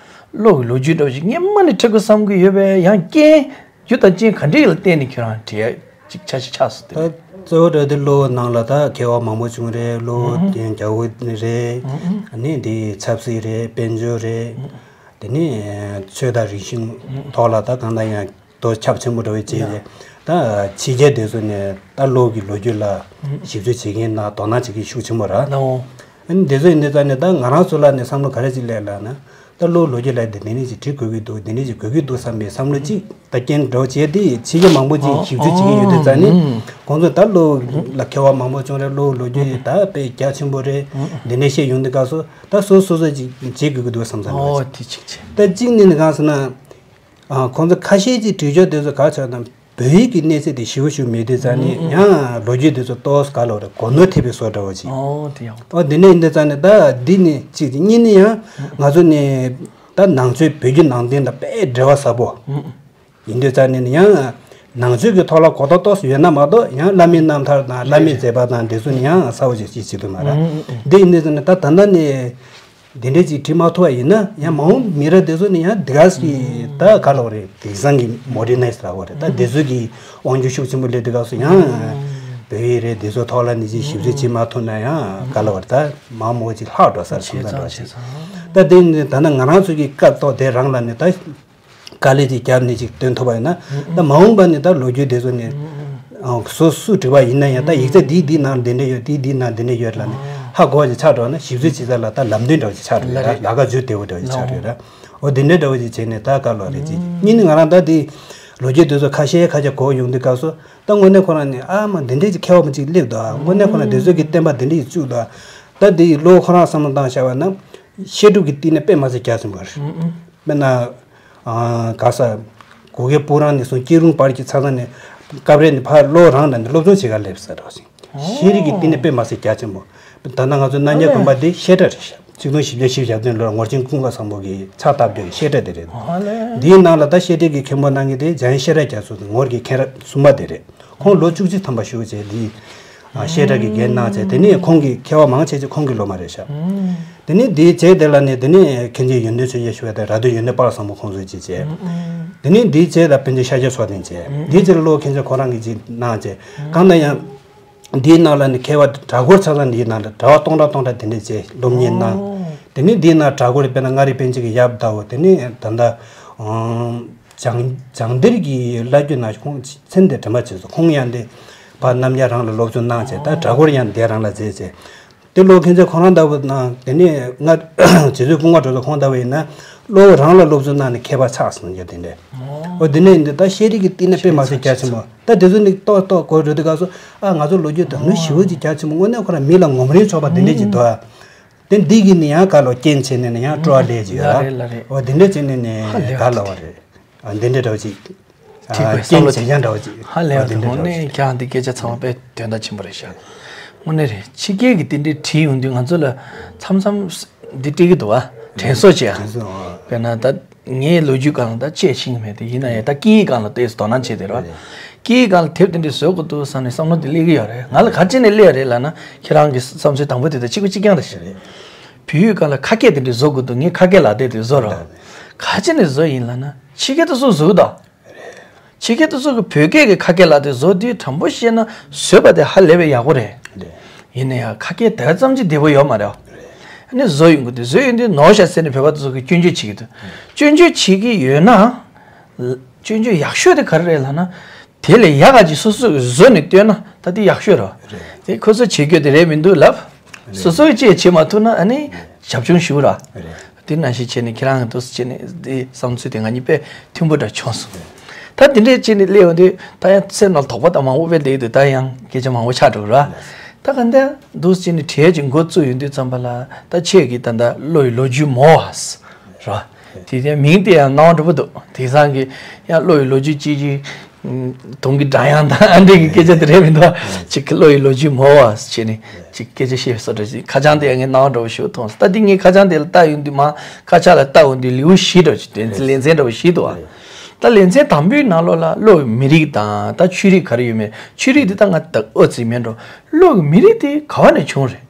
གློ་བོའི་ལོ་རྒྱུས་འདྲ་བོ་ཞིག་སྔོན་མ་ནས་བྲི་དགོས་བསམ་གྱི་ཡོད་པས། ཡང་རྐྱེན། རྒྱུ་དང་རྐྱེན་ག་འདྲས་ལ་བརྟེན་ནས་ཁྱེད་རང་བྲིས་ཡ་ཅིག་འཆར་གཞི་ཆགས་སོང་དེ། ད་གཙོ་བོ་འདྲ་དེ་གློ་བོ་ནང་ལ་ད་མཁས་པ་མང་པོ་བྱུང་རེད། གློ་བོ་ཨུ་ཨུ། དེ་རྒྱ་བོད་རེད། ཨུ་ཨུ། ཨ་ནི་འདི་ཆབ་སྲིད་རེད། དཔལ་འབྱོར་རེད། ཨུ་ཨུ། དེ་ནས་ཆོས་དང་རིག་གཞུང་ཐོག་ལ་ད་གང་ལྟར་ཡང་དོ་ཁྱབ་ཆེན་པོ་འདྲ་བོ་བྱས་ཡ། རེད། ད་ཕྱི་རྒྱལ་དེ་ཚོ་ནས་ད་གློ་བོ་གི་ལོ་རྒྱུས་ལ་ཨུ་ཨུ། ཞིབ་འཚོལ་བྱེད་མཁན་དང་དོ་སྣང་བྱེད་མཁན་ཤུགས་ཆེན་པོ་རེད། ལའོ། ཨ་ནི་དེ་ཚོ་ཡིན་དུས་ཙང་ནས་ད་ང་རང་ཚོ་ལ་ནི་བསམ་བློ་ག་རེ་ཅིག་སླེབས་ལབ་ན། ད་གློ་བོའི་ལོ་རྒྱུས་ལ་དེ་འདི་འདྲས་ཅིག་བྲི་དགོས་ཀྱི་འདུག་འདི་འདྲས་ཅིག་དགོས་ཀྱི་འདུག་བསམ་པའི་བསམ་བློ་ཅིག་ད་རྐྱེན་འགྲོ་བྱས་ཏེ། ཕྱི་རྒྱལ་མང་པོ་ཅིག་ཨོ་ཞིབ་འཚོལ་བྱེད་ཀྱི་ཡོད་དུས་ཙང་ནས། ཨོ། ཁོང་ཚོས་ད་གློ་བོ་ལ་མཁས་པ་མང་པོ་བྱུང་རེད། གློ་བོའི་ལོ་རྒྱུས་ད་དཔེ་རྒྱ་ཆེན་པོ་རེད། འདི་འདྲས་བཤད་ཡོང་དུས་སྐབས་སུ་ད་སོ་སོ་སོ་ཅིག་བྱེད་དགོས་ཀྱི་འདུག་བསམ་བསམ་ཨོ་ལ། དེ་གཅིག་བྱས། ད་གཅིག་ནས་ནི་གང་ཟེར་ན། ཨ། ཁོང་ཚོ་ཁ་ཤས་ཀྱིས་བྲིས་ཆོག་དེ་ཚོ་ག་ཆགས་དང་། བོད་ཡིག་གི་གནས་ཚད་དེ་ཞེ་པོ་ཞིག་མེད་དུས་ཙང་ནས། ཨང་ཨང་། ཡང་ལོ་རྒྱུས་དེ་ཚོ་ཏོག་ཙམ་ག་ལབ་རེད། གོ་ནོར་ཐེབས་པའི་བཟོ་འདྲ་བོ་ཅིག་ཨོ་དེ་ཡང་། ཨོ་དེ་འདྲ་ཡིན་དུས་ཙང་ནས་ད་འདི་ནི་གཅིག་དེ། གཉིས་ནི་ཡང་ང་ཚོ་ནི་ ད་ནང་ཆོས་བོད་བརྒྱུད་ནང་བསྟན་དང་དཔེ་འབྲེལ་བ་ཟབ་པོ་ཡིན་དུས་ཙང་ནས་ཡང་ནང་ཆོས་ཀྱི་ཐོག་ལ་གོ་རྟོགས་ཏོག་ཙམ་ཡོད་ན་མ་གཏོགས། ཡང་བླ་མའི་རྣམ་ཐར་དང་བླ་མའི་མཛད་པ་དང་འདི་ཚོ་ནི་ཡང་གསལ་པོ་ཞིག་ཅིག་བྱེད་ཐུབ་མ་རེད། འདི་ཡིན་དུས་ཙང་ནས་ད་ད་ལྟ་ནས་འདི་འདྲས་ཅིག་བྲིས་མ་ཐུབ་པ་ཡིན་ན། ཡང་མ་འོངས་མི་རབས་འདི་ཚོ་ནི་ཡང་འདི་ག་ཞིག་ད་ག་ལབ་རེད། དེང་སང་གི་མོ་ཌེ་ནའི་ཛི་ལབ་དགོས་རེད། ད་འདི་ཚོ་གི་དབང་སྒྱུར་ཤུགས་ཆེན་པོ་སླེབས་དུས་སྐབས་སུ་ཡང་བོད་ཡིག་རེད། འདི་ཚོ་ཐོག་ལ་ནི་ཅིག་ཞིབ་འཚོལ་བྱེད་མ་ཐུབ་ན་ཡང་ག་ལབ་རེད། ད་མ་མོ་ཅིག་ལྷག་འགྲོ་ས་རེད། བྱས་ཙང་བྱས་ཙང་། ད་འདི་ནི་ད་ནི་ང་རང་ཚོ་གི་སྐབས་ཐོག་དེ་རང་ལ་ནི་ད་དཀའ་ལས་ཅིག་བརྒྱབ་ནས་ཅིག་སྟོན་ཐུབ་པ་ཡིན་ན། ད་མ་འོངས་པ་ནི་ད་ལོ་རྒྱུས་དེ་ཚོ་ནི་སོ་སོས་བྲིས་པ་ཡིན་ན་ཡང་། ད་ཡིག་ཚད་འདིའི་འདིའི་ནང་འདི་འདྲ་ཡོད། དེའི་འདིའི་ནང་འདི་འདྲ་ཡོད་ལབ་ནས་ཧ་གོ་བ་ཅིག་ཆགས་འགྲོ་ན། ཞིབ་འཚོལ་བྱེད་ས་ལ་ད་ལམ་སྟོན་འདྲ་བ་ཅིག་ཆགས་འགྲོ་ཡོད། ལ་ལ་ཁ་འཇུ་བདེ་བོ་འདྲ་བ་ཅིག་ཆགས་འགྲོ་ཡོད། འོ་དེ་འདྲ་འདྲ་བ་ཅིག་བྱས་ནས་ད་ག་ལབ་རེད་ཅིག། གཉིས་ནི་ང་རང་ད་དེ་ལོ་རྒྱུས་དེ་ཚོ་ཁ་ཤས་ཁ་ཤས་གོ་ཡོང་དུས་སྐབས་སུ། ད་དངོས་གནས་ཁོ་རང་ནི་ཨ་མ་འདི་འདྲས་ཀྱི་མཁས་པ་མ་ཅིག་སླེབས་འདུག་ཨ། དངོས་གནས་ཁོ་རང་དེ་ཚོ་གི་བསྟན་པ་འདི་འདྲས་ཀྱི་བཙུགས་འདུག་ཨ། ད་དེ་ལོ་ཁོ་རང་བསམ་བློ་བཏང་བཞག་པ་ན། བཤད་སྒྲུབ་ཀྱི་བསྟི་གནས་དཔེ་མ་སྲིད་རྒྱ་ཆེན་པོ་རེད། དཔེར་ན། ཨ། ག་ས། གུ་གེ་སྤུ་རང་ནས་བཟུང་སྐྱིད་རུང་བར་གྱི་ཚ་ཚ་ནས་སྐབས་རེ་ནས་ཕར་བློ་རང་ལ་ནི་སློབ་སྦྱོང་བྱེད་ག་སླེབས་ས་འདྲ་ཞིག། ཤེས་རིག་གི་བསྟི་གནས་དཔེ་མ་སྲིད་རྒྱ་ཆེན་པོ། ད་ལྟ་ང་ཚོ་རྣམ་རྒྱལ་དགོན་པ་འདི་བཤད་གྲྭ་རེད་ཤག། ཆིག་སྟོང་བཞི་བརྒྱ་བཞི་བཅུ་ཞེ་བདུན་ལོར་ངོར་ཆེན་ཀུན་དགའ་བཟང་པོ་གིས་ཕྱག་བཏབ་རྒྱུ་བཤད་གྲྭ་དེ་རེད། འདིའི་ནང་ལ་ད་བཤད་གྲྭའི་གི་མཁན་པོ་གནང་མཁན་དེ་འཇམ་དབྱངས་བཤད་གྲྭ་རྒྱ་མཚོ་དང་། ངོར་གྱི་མཁན་རབས་གསུམ་པ་དེ་རེད། ཁོང་ལོ་བཅུ་གཅིག་ཐམ་པ་བཞུགས་བྱས། འདི་བཤད་གྲྭ་གི་འགན་གནང་བྱས། དེ་ནས་ཁོང་གི་མཁས་པ་མང་ཆེ་ཆེ་ཁོང་གི་སློབ་མ་རེད་ཤག། དེ་ནས་འདིའི་རྗེས་དེ་ལ་ནི། དེ་ནས་མཁན་ཆེན་ཡོན་ཏན་མཚོན་ཆ་ཞུ་བ་དང་། རྭ་སྟོད་ཡོན་ཏན་དཔལ་བཟང་པོ་ཁོང་ཚོས་ཅིག་བྱས། དེ་ནས་འདིའི་རྗེས་ལ་པཎ་ཆེན་ཤཱཀྱ་མཚོ་ལྡན་བྱས། འདིའི་རྗེས་ལ་གློ་བོ་མཁན་ཆེན་ཁོ་རང་གིས་ཅིག་གནང་བྱས། གང་ལྟར་ཡང་འདིའི་ནང་ལ་ནི་མཁས་པ་གྲྭ་སྐོར་ཚ་ཚ་འདིའི་ནང་ལ་གྲྭ་པ་སྟོང་ཕྲག་སྟོང་ཕྲག་དེ་འདྲས་བྱས་སློབ་གཉེར་གནང་། དེ་ནས་འདིའི་ནང་གྲྭ་སྐོར་དཔེར་ན་མངའ་རིས་པཎ་ཆེན་གྱི་ཡབ་ཟླ་བོ། དེ་ནས་ད་ལྟ་ཨང་། བྱང་བྱང་གཏེར་གྱི་བླ་བརྒྱུད་ནང་ཁོང་མཚན་དེ་དྲན་པ་བྱས་སོང་། ཁོང་ཡང་དེ་ཕར་རྣམ་རྒྱལ་རང་ལ་སློབ་སྦྱོང་གནང་བྱས། ད་གྲྭ་སྐོར་ཡང་དེ་རང་ལ་མཛད་བྱས། དེ་གློ་བོ་མཁན་ཆེན་ཁོ་རང་ལྟ་བུ་ན། དེ་ནས་ང་རྗེ་བཙུན་ཀུན་དགའ་གྲུབ་ཚོ་ཁོང་ལྟ་བུ་ཡིན་ན། གློ་བོ་རང་ལ་སློབ་སྦྱོང་གནང་ནས་མཁས་པ་ཆགས་སོང་རྒྱུ་དེ་འདྲས། འོ་དེ་ནས་འདི་ད་ཤེས་རིག་གི་བསྟི་གནས་དཔེ་མ་སྲིད་རྒྱ་ཆེན་པོ། ད་དེ་ཚོ་ནི་ཏོག་ཏོག་གོ་འགྲོ་དུས་སྐབས་སུ། ཨ། ང་ཚོ་ལོ་རྒྱུས་དང་ནི་ཞི་བ་ཅིག་རྒྱ་ཆེན་པོ། དངོས་གནས་ཁོ་རང་མི་ལ་ངོམ་རིན་ཆོག་པ་དེ་འདྲས་ཅིག་འདུག་ཨ། དེ་འདི་གིས་ནི་ཡང་ག་ལོ་རྐྱེན་བྱས་ནས་ནི་ཡང་སྤྲོ་བ་སླེབས་ཀྱི་ཡོད་ལ། ལ་རེད་ལ་རེད། འོ་དེ་འདྲས་བྱས་ནས་ནི་ཧ་ལས་པ་ག་ལབ་པ་རེད། ཨ། འདི་འདྲས་འདྲ་བོ་ཅིག། ཨ། ཁྲིད་པའི་བསམ་རྐྱེན་བློ་དེ་བྱེད་ཀྱང་འདྲ་བོ་ཅིག། ཧ་ལས་པ་དེ། འོ་དེ་འདྲས་འདྲ་བོ་དངོས་གནས་ཅིག། ཁྱེད་རང་འདི་སྐད་ཆ་ཚང་མ་དཔེ་དོན་དག་ཆེན་པོ་རེད་ཤག། དངོས་གནས་རེད། ཕྱི་རྒྱལ་གྱི་དེ་འདྲས་བྲིས་ཡོང་དུས་ང་ཚོ་ལ་མཚམས་མཚམས་འདི་སྤྲད་ཀྱི་འདུག་བ། དྲན་གསོ་བྱེད་ཨ། དྲན་གསོ་ཨ། དཔེར་ན་ད་ངའི་ལོ་རྒྱུས་སྒང་ལ་ད་དཔྱད་ཤེས་ཀྱི་མེད་དེ། ཡིན་ན་ཡང་ད་སྐད་ཡིག་སྒང་ལ་ཏོག་ཙམ་དོ་སྣང་བྱས་དེ་རེད་བ། སྐད་ཡིག་སྒང་ལ་དེབ་དེ་འདྲས་བཟོ་དགོས་འདུག་བསམ་ནས་བསམ་བློ་དེ་སླེབས་ཀྱི་ཡོད་རེད། ང་ལ་ག་རེ་བྱས་ནས་སླེབས་རེད་ལབ་ན། ཁྱེད་རང་གི་བསམ་ཚུལ་དང་པོ་དེ་དང་གཅིག་པ་གཅིག་རྐྱང་རེད་ཤག། རེད། བོད་ཡིག་སྒང་ལ་ཁ་སྐད་དེ་འདྲས་བཟོ་དགོས་འདུག། ངས་ཁ་སྐད་ལབ་དེབ་དེ་བཟོ་རོགས། ག་རེ་བྱས་ནས་བཟོ་ཡིན་ལབ་ན། ཕྱི་རྒྱལ་དེ་ཚོ་བཟོ་གི་འདུག། ཕྱི་རྒྱལ་དེ་ཚོ་གི་བོད་སྐད་ཀྱི་ཁ་སྐད་ལབ་དེ་བཟོ་དུས། དྲང་པོ་བཤད་ན་བཟོས་པ་དེ་ཧ་ལས་པའི་ཡག་པོ་རེད། རེད། ཡིན་ན་ཡང་ཁ་སྐད་དེ་ཙམ་གྱིས་བདེ་པོ་ཡོད་མ་རེད། རེད། ཨ་ནི་བཟོ་ཡོང་གི་འདུག། བཟོ་ཡོང་དུས་ནོར་ཤག་ཟེར་ནས་བོད་པ་དེ་ཚོ་གིས་སྐྱོན་བརྗོད་བྱེད་ཀྱི་འདུག། སྐྱོན་བརྗོད་བྱེད་ཀྱི་ཡོད་ན། སྐྱོན་བརྗོད་ཡག་ཤོས་དེ་ག་རེ་རེད་ལབ་ན། དེ་ལས་ཡག་ག་ཅིག་སོ་སོས་བཟོས་ནས་སྟོན་ན་ད་དེ་ཡག་ཤོས་རེད། རེད། དེ་ཁོ་ཚོས་བྱེད་རྒྱུ་དེ་རེད་མི་འདུག་ལབ། རེད། སོ་སོས་ཅིག་བྱེད་མ་ཐུབ་ན་ཨ་ནི་རྒྱབ་ལྗོངས་ཞུ་ར། རེད། དེ་ནང་བཞིན་བྱས་ནས་ཁྱེད་རང་གི་འདུག་སེ་བྱས་ནས་དེ་བསམ་ཚུལ་དེ་ང་གཉིས་དཔེ་མཐུན་པོ་འདྲ་བྱུང་སོང་། ད་དེ་འདྲས་བྱས་ནས་སླེབས་ཡོང་དུས་ད་ཡང་སེམས་ནང་དོགས་པ་དང་མང་པོ་དཔེ་སླེབས་དུས། ད་ཡང་སྐད་ཆ་མང་པོ་ཆགས་འགྲོ་ར། ད་ག་འདྲ་འདུག་སེ་བྱས་ནས་གྲས་ཀྱི་འགོ་བཙུགས་ཡོང་དུས་ཙམ་པ་ལ། ད་ཁྱེད་ཀྱིས་ད་ལྟ་བློ་ཡི་ལོ་རྒྱུས་མང་བ་ར། དེ་ཡང་མིང་དེ་ཡང་སྣང་བ་འགྲོ་པོ་འདུག། དེང་སང་གི་ཡང་བློ་ཡི་ལོ་རྒྱུས་ཅིག་གི་དུང་གི་སྒྲ་དབྱངས་དང་ཨ་འདྲ་གི་སྐད་ཆ་དེ་རེད་མི་འདུག་བ། ཅིག་བློ་ཡི་ལོ་རྒྱུས་མང་བ་བྱས་ནས་ཅིག་སྐད་ཆ་བཤད་སོ་འདྲ་ཞིག། ཁ་བྱང་དེ་ཡང་ངས་སྣང་བ་འགྲོ་པོ་ཞིག་མཐོང་སོང་། ད་འདི་ངས་ཁ་བྱང་དེ་ལ་ལྟ་ཡོང་དུས། མ་དཀར་ཆག་ལ་ལྟ་འོང་དུས་ལེའུ་བཞི་འདྲ་ཞིག། དོན་ཚན་ལེ་ཚན་འདྲ་བོ་བཞི་འདུག་བ། ད་ལེ་ཚན་དང་པོའི་ནང་ལོགས་ལ་བློ་ཡི་མི་རིགས་དང་ད་ཆོས་རིག་ག་རེ་ཡོད་མེད། ཆོས་རིག་འདི་ད་ང་ད་ཨོ་ཙི་མེད་འགྲོ། བློ་ཡི་མི་རིགས་དེ་ག་བ་ནས་བྱུང་རེད།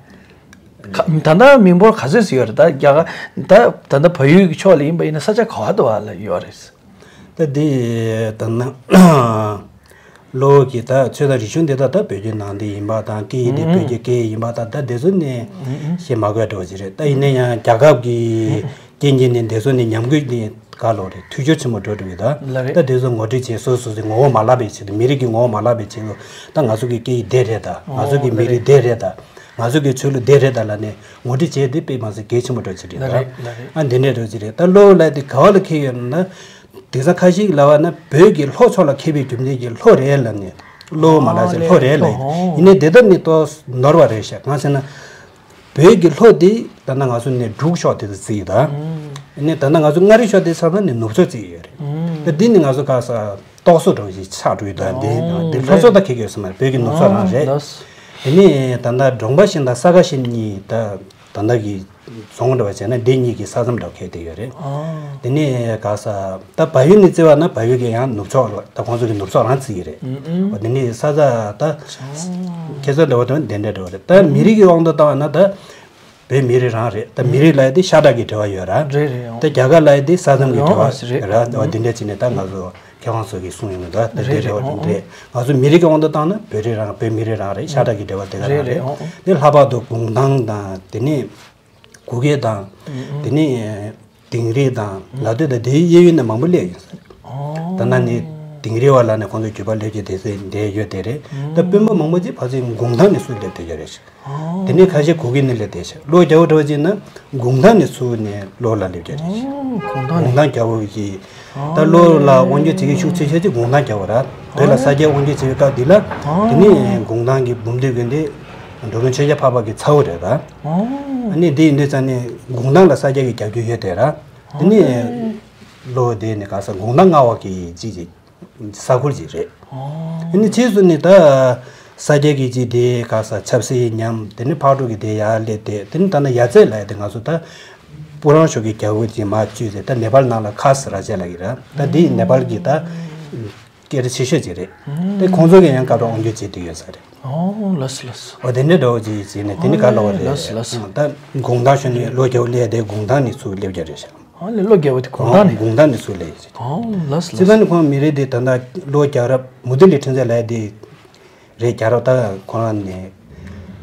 ཁ། ད་ལྟ་མི་འབོར་ག་ཚོད་ཅིག་ཡོད་རེད། ད་རྒྱ་གར་ད་ད་ལྟ་བལ་ཡུལ་གྱི་ཕྱོགས་ལ་ཡིན་པ་ཡིན་ན་ས་ཆ་ག་བ་དུ་བ་ལ་ཡོད་རེད། ད་འདི་ད་ན་བློ་གི་ད་ཆོས་དང་རིག་གཞུང་འདི་དག་ད་བོད་བརྒྱུད་ནང་བསྟན་ཡིན་པ་དང་། སྐད་ཡིག་འདི་བོད་ཀྱི་སྐད་ཡིག་ཡིན་པ་དང་། ད་འདི་ཚོ་ནི་བཤད་མ་དགོས་འདྲ་བོ་ཅིག་རེད། ད་ཡིན་ན་ཡང་རྒྱལ་ཁབ་ཀྱི་རྐྱེན་གྱིས་ནི་འདི་ཚོ་ནི་ཉམས་རྒུད་ནི་ག་ལོ་རེད། འཐུས་ཤོར་ཆེན་པོ་འགྲོ་འགྲོ་གི། ད་ལ་རེད། ད་འདི་ཚོ་ངོ་སྤྲོད་བྱས། སོ་སོ་སོའི་ངོ་བོ་མ་བརླག་པའི་ཆེད་དུ། མི་རིགས་ཀྱི་ངོ་བོ་མ་བརླག་པའི་ཆེད་དུ། ད་ང་ཚོ་གི་སྐད་ཡིག་འདི་རེད། ད་ང་ཚོ་གི་མི་རིགས་འདི་རེད། ད་ང་ཚོ་གི་ཆོས་ལུགས་འདི་རེད། ད་ལབ་ནས་ངོ་སྤྲོད་བྱས་ཏེ་དཔེ་མ་སྲིད་གལ་ཆེན་པོ་འདྲ་ཅིག་རེད། ལ་རེད། ད་ལ་རེད། ཨ་འདི་འདྲས་འདྲ་ཅིག་རེད། ད་བློ་ལབ་དེ་ག་བ་ལ་འཁེལ་ཡོད་ན། དེང་སང་ཁ་ཤས་ཀྱིས་ལབ་པ་ན་བོད་ཀྱི་ལྷོ་ཕྱོགས་ལ་འཁེལ་བའི་རྒྱུ་མཚན་གྱིས་ལྷོ་རེད་ལབ་ནས། བློ་མ་ལགས་ཟེར་ལྷོ་རེད་ལབ་ཡིན། ཡིན་ནའི་དེ་ལྟར་ནི་ཏོག་ནོར་བ་རེད་ཤག། གང་ཟེར་ན། བོད་ཀྱི་ལྷོ་དེ་ད་ལྟ་ང་ཚོ་ནས་འབྲུག་ཕྱོགས་དེ་ཚོ་བརྩི་ཡི་ད། ཡིན་ནའི་ད་ལྟ་ང་ཚོ་མངའ་རིས་ཕྱོགས་དེ་ཚང་མ་ནས་ནུབ་ཕྱོགས་བརྩི་ཡི་ཡོད་རེད། ད་འདི་ནི་ང་ཚོ་ག་ས་རྟོག་བཟོ་འདྲ་བོ་ཞིག་ཆགས་འགྲོ་ཡི་ད། འདི་འདི་ལྷོ་ཕྱོགས་ད་འཁེལ་གྱི་ཡོད་ས་མ་རེད། བོད་ཀྱི་ནུབ་ཕྱོགས་རང་རེད། ཡིན་ནའི་ད་ལྟ་འབྲོང་པ་ཤན་དང་ས་ག་ཤན་གཉིས་ད། ད་ལྟ་གི་རྫོང་འདྲ་བ་བྱས་ན་སྡེ་གཉིས་ཀྱི་ས་མཚམས་འདྲ་བ་ཁེལ་བསྡད་ཡོད་རེད། ཨ། དེ་ནས་ག་ས་ད་བལ་ཡུལ་ནས་བརྩི་བ་ན་བལ་ཡུལ་གྱི་ཡང་ནུབ་ཕྱོགས་ལ་ད་ཁོང་ཚོ་གི་ནུབ་ཕྱོགས་རང་བརྩི་གི་རེད། ཨུ་ཨུ། འོ་དེ་ནས་ས་ཆ་ད་ཁེ་ས་འདྲ་བ་དང་དེ་འདྲ་འདྲ་བ་རེད། ད་མི་རིགས་ཀྱི་དབང་དུ་བཏང་བ་ན་ད་བོད་མི་རིགས་རང་རེད། ད་མི་རིགས་ལབ་ཡ་དེ་ཤ་ཁྲག་གི་འབྲེལ་བ་ཡོད་ར། རེད་རེད། ད་རྒྱ་གར་ལབ་ཡ་དེ་ས་མཚམས་ཀྱི་འབྲེལ་བ་རེད་ར། འོ་དེ་འདྲ་བྱས་ནས་ད་ང་ཚོ་མཁས་དབང་ཚོ་གིས་གསུངས་ཡོང་གི་འདུག་ད་དེ་རེད་འབྲེལ་བ་རེད། དེ་འདྲས་ང་ཚོ་མི་རིགས་ཀྱི་དབང་དུ་བཏང་ན་བོད་རིགས་རང་བོད་མི་རིགས་རང་རེད། ཤ་ཁྲག་གི་འབྲེལ་བ་དེ་ག་རང་རེད། རེད་རེད། དེ་ལྷག་པར་དུ་གུང་ཐང་དང་དེ་ནས་གུ་གེ་དང་། ཨུ་ཨུ། དེ་ནས་དིང་རི་དང་ལ་སྟོད་དང་དེའི་གཡས་གཡོན་ནས་མང་པོ་སླེབས་ཡོད་ས་རེད། ཨོ། ད་ན་ནི་དིང་རི་བ་ལ་ནི་ཁོང་ཚོ་རྒྱུད་པ་སླེབས་ཀྱི་དེ་ཚོ་འདྲ་ཡོད་དེ་རེད། ད་དཔོན་པོ་མང་པོ་ཅིག་ཕལ་ཆེར་གུང་ཐང་ནས་ཚུར་སླེབས་བསྡད་ཡོད་རེད། ཨོ། དེ་ནས་ཁ་ཤས་གུ་གེ་ནས་སླེབས་བསྡད་ཤག་ལོ་རྒྱ་བོ་འདྲ་བ་ཅིག་ན་གུང་ཐང་ནས་ཚུར་ནས་ལོ་ལ་སླེབས་ཀྱི་རེད། ཨོ། གུང་ཐང་ནས། གུང་ཐང་རྒྱ་བོ་གི། ད་ལོ་ལ་དབང་སྒྱུར་བྱེད་མཁན་ཤུགས་ཆེ་ཤོས་ཅིག་གུང་ཐང་རྒྱལ་པོ་ར། བོད་ལ་ས་སྐྱའི་དབང་སྒྱུར་བྱེད་པའི་སྐབས་འདི་ལ། དེ་ནི་གུང་ཐང་གི་འབུམ་སྡེ་དགོན་དེ་འགྲོ་མགོན་ཆོས་རྒྱལ་འཕགས་པ་གི་ཚ་བོ་རེད་ད། ཨ་ནི་འདི་ཡིན་དུས་ཙང་ནི་གུང་ཐང་ལ་ས་སྐྱ་གི་རྒྱབ་སྐྱོར་ཡོད་དེ་ར། དེ་ནི་ལོ་དེ་ནི་ག་ས་གུང་ཐང་མངའ་འོག་གི་ཅིག་ཅིག་ས་ཁུལ་ཅིག་རེད། ཨ་ནི་ཕྱིས་སུ་ནི་ད་ས་སྐྱ་གི་ཅིག་དེ་ག་ས་ཆབ་སྲིད་ཉམས། དེ་ནི་ཕག་གྲུ་གི་དེ་ཡར་སླེབས་ཏེ། དེ་ནི་ད་ནི་ཡ་རྩེ་ལ་ཡ་དེ་ང་ཚོ་ད། སྤུ་རང་ཤོག་གི་རྒྱལ་པོ་ཅིག་མར་བསྐྱོད་ཟེར། ད་ནེ་པཱལ་ནང་ལ་ཁ་སི་ར་ཇ་ལབ་ཀྱི་ར། ད་འདི་ནེ་པཱལ་གྱི་ད་སྐད་གྲགས་ཆེ་ཤོས་ཅིག་རེད། དེ་ཁོང་ཚོ་གིས་ཡང་སྐབས་རེ་དབང་སྒྱུར་བྱེད་དུ་ཡོད་ས་རེད། ཨོ་ལགས་སོ་ལགས་སོ། འོ་དེ་འདྲའི་འདྲ་བོ་ཅིག་བྱས་ནས་དེ་ནི་ག་ལ་བ་རེད། ལགས་སོ་ལགས་སོ། ད་གུང་ཐང་ཤོར་ནས་ལོ་རྒྱ་བོ་སླེབས་དེ་གུང་ཐང་ནས་ཚུར་སླེབས་རྒྱུ་རེད་ཤག་ཨ་ལས་ལོ་རྒྱ་བོ་དེ་གུང་ཐང་ནས། གུང་ཐང་ནས་ཚུར་སླེབས་ཡོད་ཅིག་ཨོ་ལགས་སོ་ཅི་ལགས་ད་ནི་ཁོང་མི་རིགས་དེ་ད་ལྟ་ལོ་རྒྱལ་རབས་མུ་ཏི་ལི་ཁྲི་འཛིན་ལབ་དེ། རེད། རྒྱལ་རབས་ད་ཁོ་རང་ནས་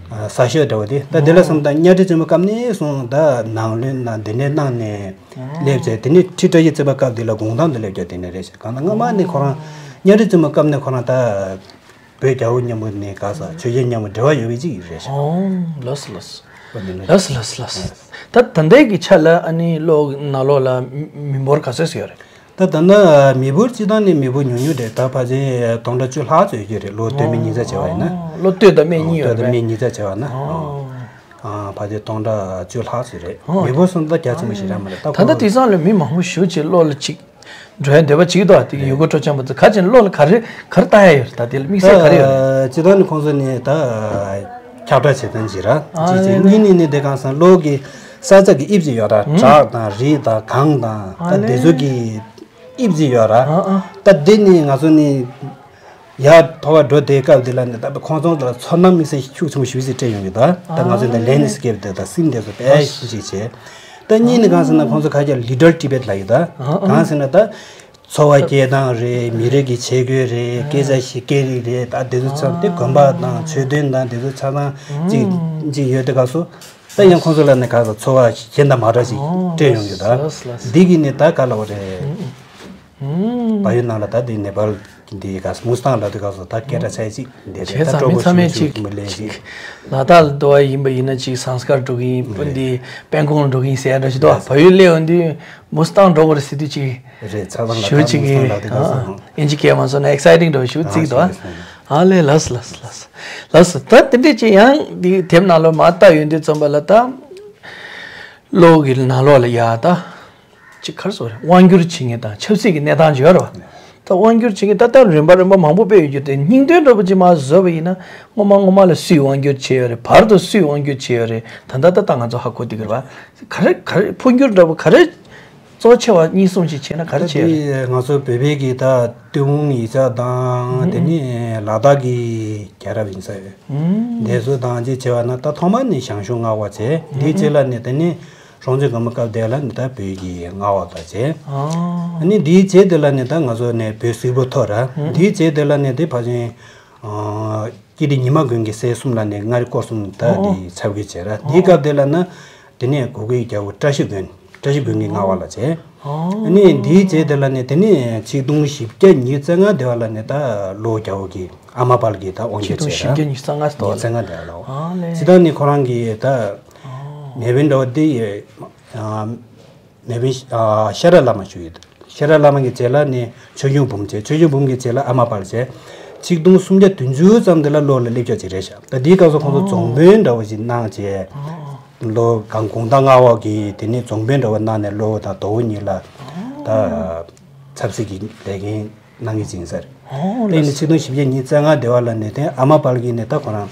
ས་ཤོད་འདྲ་བོ་དེ་ད་དེ་ལ་སོང་ད་གཉའ་ཁྲི་བཙུན་མོ་སྐབས་ནས་བཟུང་ད་ནང་བློན་དང་དེ་འདྲའི་གནང་ནས་སླེབས་ཚེ། དེ་ནས་ཁྲི་བཀྲ་ཤིས་བརྩེགས་པ་སྐབས་དེ་ལ་གུང་ཐང་དུ་སླེབས་རྒྱུ་དེ་ནས་རེད་ཤག་གང་ལྟར་སྔ་མ་ནས་ཁོ་རང་གཉའ་ཁྲི་བཙུན་མོ་སྐབས་ནས་ཁོ་རང་ད་བོད་རྒྱལ་པོ་མཉམ་པོ་ནས་ག་ས་ཆོས་རྒྱལ་མཉམ་པོ་འབྲེལ་བ་ཡོད་པའི་ཅིག་རེད་ཤག་ཨོ་ལགས་སོ་ལགས་སོ། ཨོ་དེ་ནས་ལགས་སོ་ལགས་སོ་ལགས་སོ། ད་ད་ལྟའི་གི་ཆ་ལ་ཨ་ནི་ལོ་ནང་ལོགས་ལ་མི་འབོར་ག་ཚོད་ཙམ་ཡོད་རེད། ད་ད་ལྟ་མི་འབོར་སྤྱི་བཏང་ནས་མི་འབོར་ཉུང་ཉུང་རེད། ད་ཕལ་ཆེར་སྟོང་ཕྲག་བཅུ་ལྷག་ཙམ་ཡོད་ཀྱི་རེད། ལོ་སྟོད་སྨད་གཉིས་ཆ་བྱས་པ་ཡིན་ན། ལོ་སྟོད་དང་སྨད་གཉིས་ཡོད་སྟོད་དང་རེད་པས། སྨད་གཉིས་ཆ་བྱས་པ་ན། ཨ། ཕལ་ཆེར་སྟོང་ཕྲག་བཅུ་ལྷག་ཙམ་རེད། མི་འབོར་སོང་ཙང་རྒྱ་ཆེན་པོ་ཞིག་རག་མ་རེད། ད་ད་ལྟ་ཁོ་དེང་སང་ལ་མི་མང་པོ་ཞེ་པོ་ཅིག་ལོ་ལ་ཅིག་འགྲོ་ཡ་འདོད་པ་བྱེད་ཀྱི་འདུག་དེ་གི་ཡུལ་སྐོར་སྤྲོ་འཆམ་པོ་ཚོ་ག་ཅིག་ལོ་ལ་ག་རེ་ག་རེ་ལྟ་ཡ་ཡོད་རེད། ད་དེ་ལ་དམིགས་བསལ་ག་རེ་ཡོད་རེད། སྤྱི་བཏང་ནས་ཁོང་ཚོ་ནས་ད་ཁྱབ་བསྒྲགས་བྱེད་སྟངས་ཅིག་ར། ཨ་ཅིག་ཅིག་ཨ་གཉིས་ནས་ནི་དེ་གང་ཟེར་ན་ལོ་གི་ས་ཆ་གི་དབྱིབས་ཅིག་ཡོད་ར། ཨུ། བྲག་དང་རི་དང་གངས་དང་ཨ་ད་དེ་ཚོ་གི་དབྱིབས་ཅིག་ཡོད་ར། ཨ་ཨ། ད་དེ་ནི་ང་ཚོ་ནི་ཡར་མཐོ་བ་འགྲོ་དེའི་སྐབས་དེ་ལ་ནི་ད་ཁོང་ཚོ་ལ་ཚོར་སྣང་དམིགས་བསལ་ཤུགས་ཆེན་པོ་ཞེ་པོ་ཅིག་སྤྲད་ཡོང་གི་ད། ད་ང་ཚོ་འདི་ལེན་སི་ཀེབ་དེ་ད་སིན་དེ་ཚོ་དཔེ་ཞིག་བྱས། ད་གཉིས་ནི་གང་ཟེར་ན་ཁོང་ཚོ་ཁ་རྒྱ་ལི་ཊལ་ཊི་བེཊ་ལབ་ཡོད་ད། གང་ཟེར་ན་ད། འཚོ་བ་སྐྱེལ་སྟངས་རེད། མི་རིགས་ཀྱི་ཆས་གོས་རེད། སྐད་ཆ་བཤད་སྐད་རིགས་རེད། ད་དེ་ཚོ་ཚང་སྟེ་དགོན་པ་དང་མཆོད་རྟེན་དང་དེ་ཚོ་ཆ་ཚང་གཅིག་གཅིག་ཡོད་དེ་ག་སོ། ད་ཡང་ཁོང་ཚོ་ལ་ནི་ག་ས་འཚོ་བ་གཞན་དང་མ་འདྲ་ཞིག་སྤྲད་ཡོང་གི་ད། འདི་གི་ནི་ད་ག་ལ་བ་རེད། བལ་ཡུལ་ནང་ལ་ད་དེ་ནེ་པཱལ་འདི་ག་ས་མུ་སི་ཐང་ལ་དེ་ག་སོ་ད་སྐད་གྲགས་ཆེ་ཅིག་འདི་རེད། བྱས་ད་ཙང་མི་ཚང་མས་ཅིག་ལ་དྭགས་ལ་འགྲོ་བ་ཡིན་པ་ཡིན་ན་ཅིག་ཟངས་དཀར་འགྲོ་གི་ཡིན། སྤུན་འདི་དཔལ་ཁོང་འགྲོ་གི་ཡིན་ཟེར་ཡ་འདྲ་ཞིག་འདུག་བལ་ཡུལ་སླེབས་ཡོང་དུས་མུ་སི་ཐང་འགྲོ་དགོས་རེད་ཟེར་དུས་ཅིག་རེད། ཆ་ཚང་ལ་ཞུ་ད་ཅིག་མུ་སི་ཐང་ལ་དེ་ག་ས་ཨིན་ཇི་སྐད་མ་སོང་ན་ཨེག་སའི་ཊིང་འདྲ་ཞུ་ཅིག་འདུག་ཨ་ལས་ལགས་སོ་ལགས་སོ་ལགས་སོ། ད་དེ་འདྲས་ཅིག་ཡང་འདི་དེབ་ནང་ལ་མ་བལྟ་ཡོང་དུས་ཙམ་པ་ལ་ད་ལོ་གི་ནང་ལོགས་ལ་ཡ་ད། ཅིག་ག་རེ་ཟེར་དབང་སྒྱུར་བྱེད་མཁན་དང་ཆབ་སྲིད་ཀྱི་གནས་སྟངས་ཅིག་ཡོད་རེད་བ། ད་དབང་སྒྱུར་བྱེད་མཁན་ད་ལྟ་རིམ་པ་རིམ་པ་མང་པོ་སྤེལ་ཡོད་རྒྱུ་དེ་སྙིང་དོན་འདྲ་པོ་ཅིག་མར་བཟོས་པ་ཡིན་ན་སྔོན་མ་སྔོན་མ་ལ་སུས་དབང་སྒྱུར་བྱས་ཡོད་རེད། བར་དུ་སུས་དབང་སྒྱུར་བྱས་ཡོད་རེད། ད་ལྟ་ད་ལྟ་ང་ཚོ་ཧ་གོ་བསྡད་ཀྱི་རེད་བ། ག་རེ་ག་རེ་འཕོ་འགྱུར་འདྲ་པོ་ག་རེ་གཙོ་ཆེ་བ་གཉིས་གསུམ་ཞིག་བྱས་ན་ག་རེ་བྱས་ཡོད་རེད། ང་ཚོ་བོད་པའི་གི་ད་ཏུན་ཧོང་ཡིག་ཆ་དང་དེ་ནས་ལ་དྭགས་ཀྱི་རྒྱལ་རབས་ཡིན་ས་ཡོད། དེ་ཚོ་དང་ཅིག་བྱས་པ་ན་ད་ཐོག་མ་ནས་ཞང་ཞུང་མངའ་འོག་བྱས། དེའི་རྗེས་ལ་ནས་དེ་ནས། སྲོང་བཙན་སྒམ་པོའི་སྐབས་དེ་ལ་ནི་ད་བོད་ཀྱི་མངའ་འོག་ད་བྱས། ཨ་ནི་འདིའི་རྗེས་དེ་ལ་ནི་ད་ང་ཚོ་ནས་བོད་སིལ་བུ་ཐོར་ར། འདིའི་རྗེས་དེ་ལ་ནི་དེ་ཕལ་ཆེར་ཨ་ཀིརྟི་ཉི་མ་དགོན་གྱི་སྲས་གསུམ་ལ་ནི་མངའ་རིས་སྐོར་གསུམ་ད་འདི་ཚབ་ཀྱི་བྱས་ར། འདིའི་སྐབས་དེ་ལ་ན་དེ་ནས་གུ་གེའི་རྒྱལ་པོ་བཀྲ་ཤིས་མགོན། བཀྲ་ཤིས་མགོན་གྱི་མངའ་འོག་ལ་བྱས། ཨ་ནི་འདིའི་རྗེས་དེ་ལ་ནི་དེ་ནས་ཆིག་སྟོང་བཞི་བརྒྱ་ཉི་ཤུ་རྩ་ལྔ་དེ་བ་ལ་ནི་ད་ལོ་རྒྱལ་པོ་གི་ཨ་མ་པཱལ་གྱིས་ད་དབང་སྒྱུར་བྱས་ར། ཉི་ཤུ་རྩ་ལྔ་དེ་བ་ལ། ཨ་ལས། སྤྱིར་བཏང་ནི་ཁོ་རང་གིས་ད། མེས་དབོན་འདྲ་བ་འདི་ཡི་ཨ་མེས་དབོན་ཨ་ཤེས་རབ་བླ་མ་ཞུ་ཡི་འདུག་ཤེས་རབ་བླ་མ་གི་རྗེས་ལ་ནི་ཆོས་སྐྱོང་འབུམ་བྱས། ཆོས་སྐྱོང་འབུམ་གྱི་རྗེས་ལ་ཨ་མ་པཱལ་བྱས། ཆིག་སྟོང་སུམ་བརྒྱ་བདུན་ཅུ་ཙམ་དེ་ལ་ལོ་ལ་སླེབས་ཀྱོག་ཅིག་རེད་ཤག་ད་འདིའི་སྐབས་སུ་ཁོང་ཚོ་རྫོང་དཔོན་འདྲ་བ་ཞིག་གནང་བྱས། ལོ་གང་གུང་ཐང་མངའ་འོག་གི་དེ་ནས་རྫོང་དཔོན་འདྲ་བ་གནང་ནས་ལོ་དང་ཟླ་བོ་གཉིས་ལ་ད་ཆབ་སྲིད་ཀྱི་ལས་འགན་གནང་གི་ཅིག་ཡིན་ས་རེད། ཨོ་དེ་ནི་ཆིག་སྟོང་བཞི་བརྒྱ་ཉི་ཤུ་རྩ་ལྔ་དེ་བ་ལ་ནི་དེ་ཨ་མ་པཱལ་གྱིས་ནི་ད་ཁོ་རང་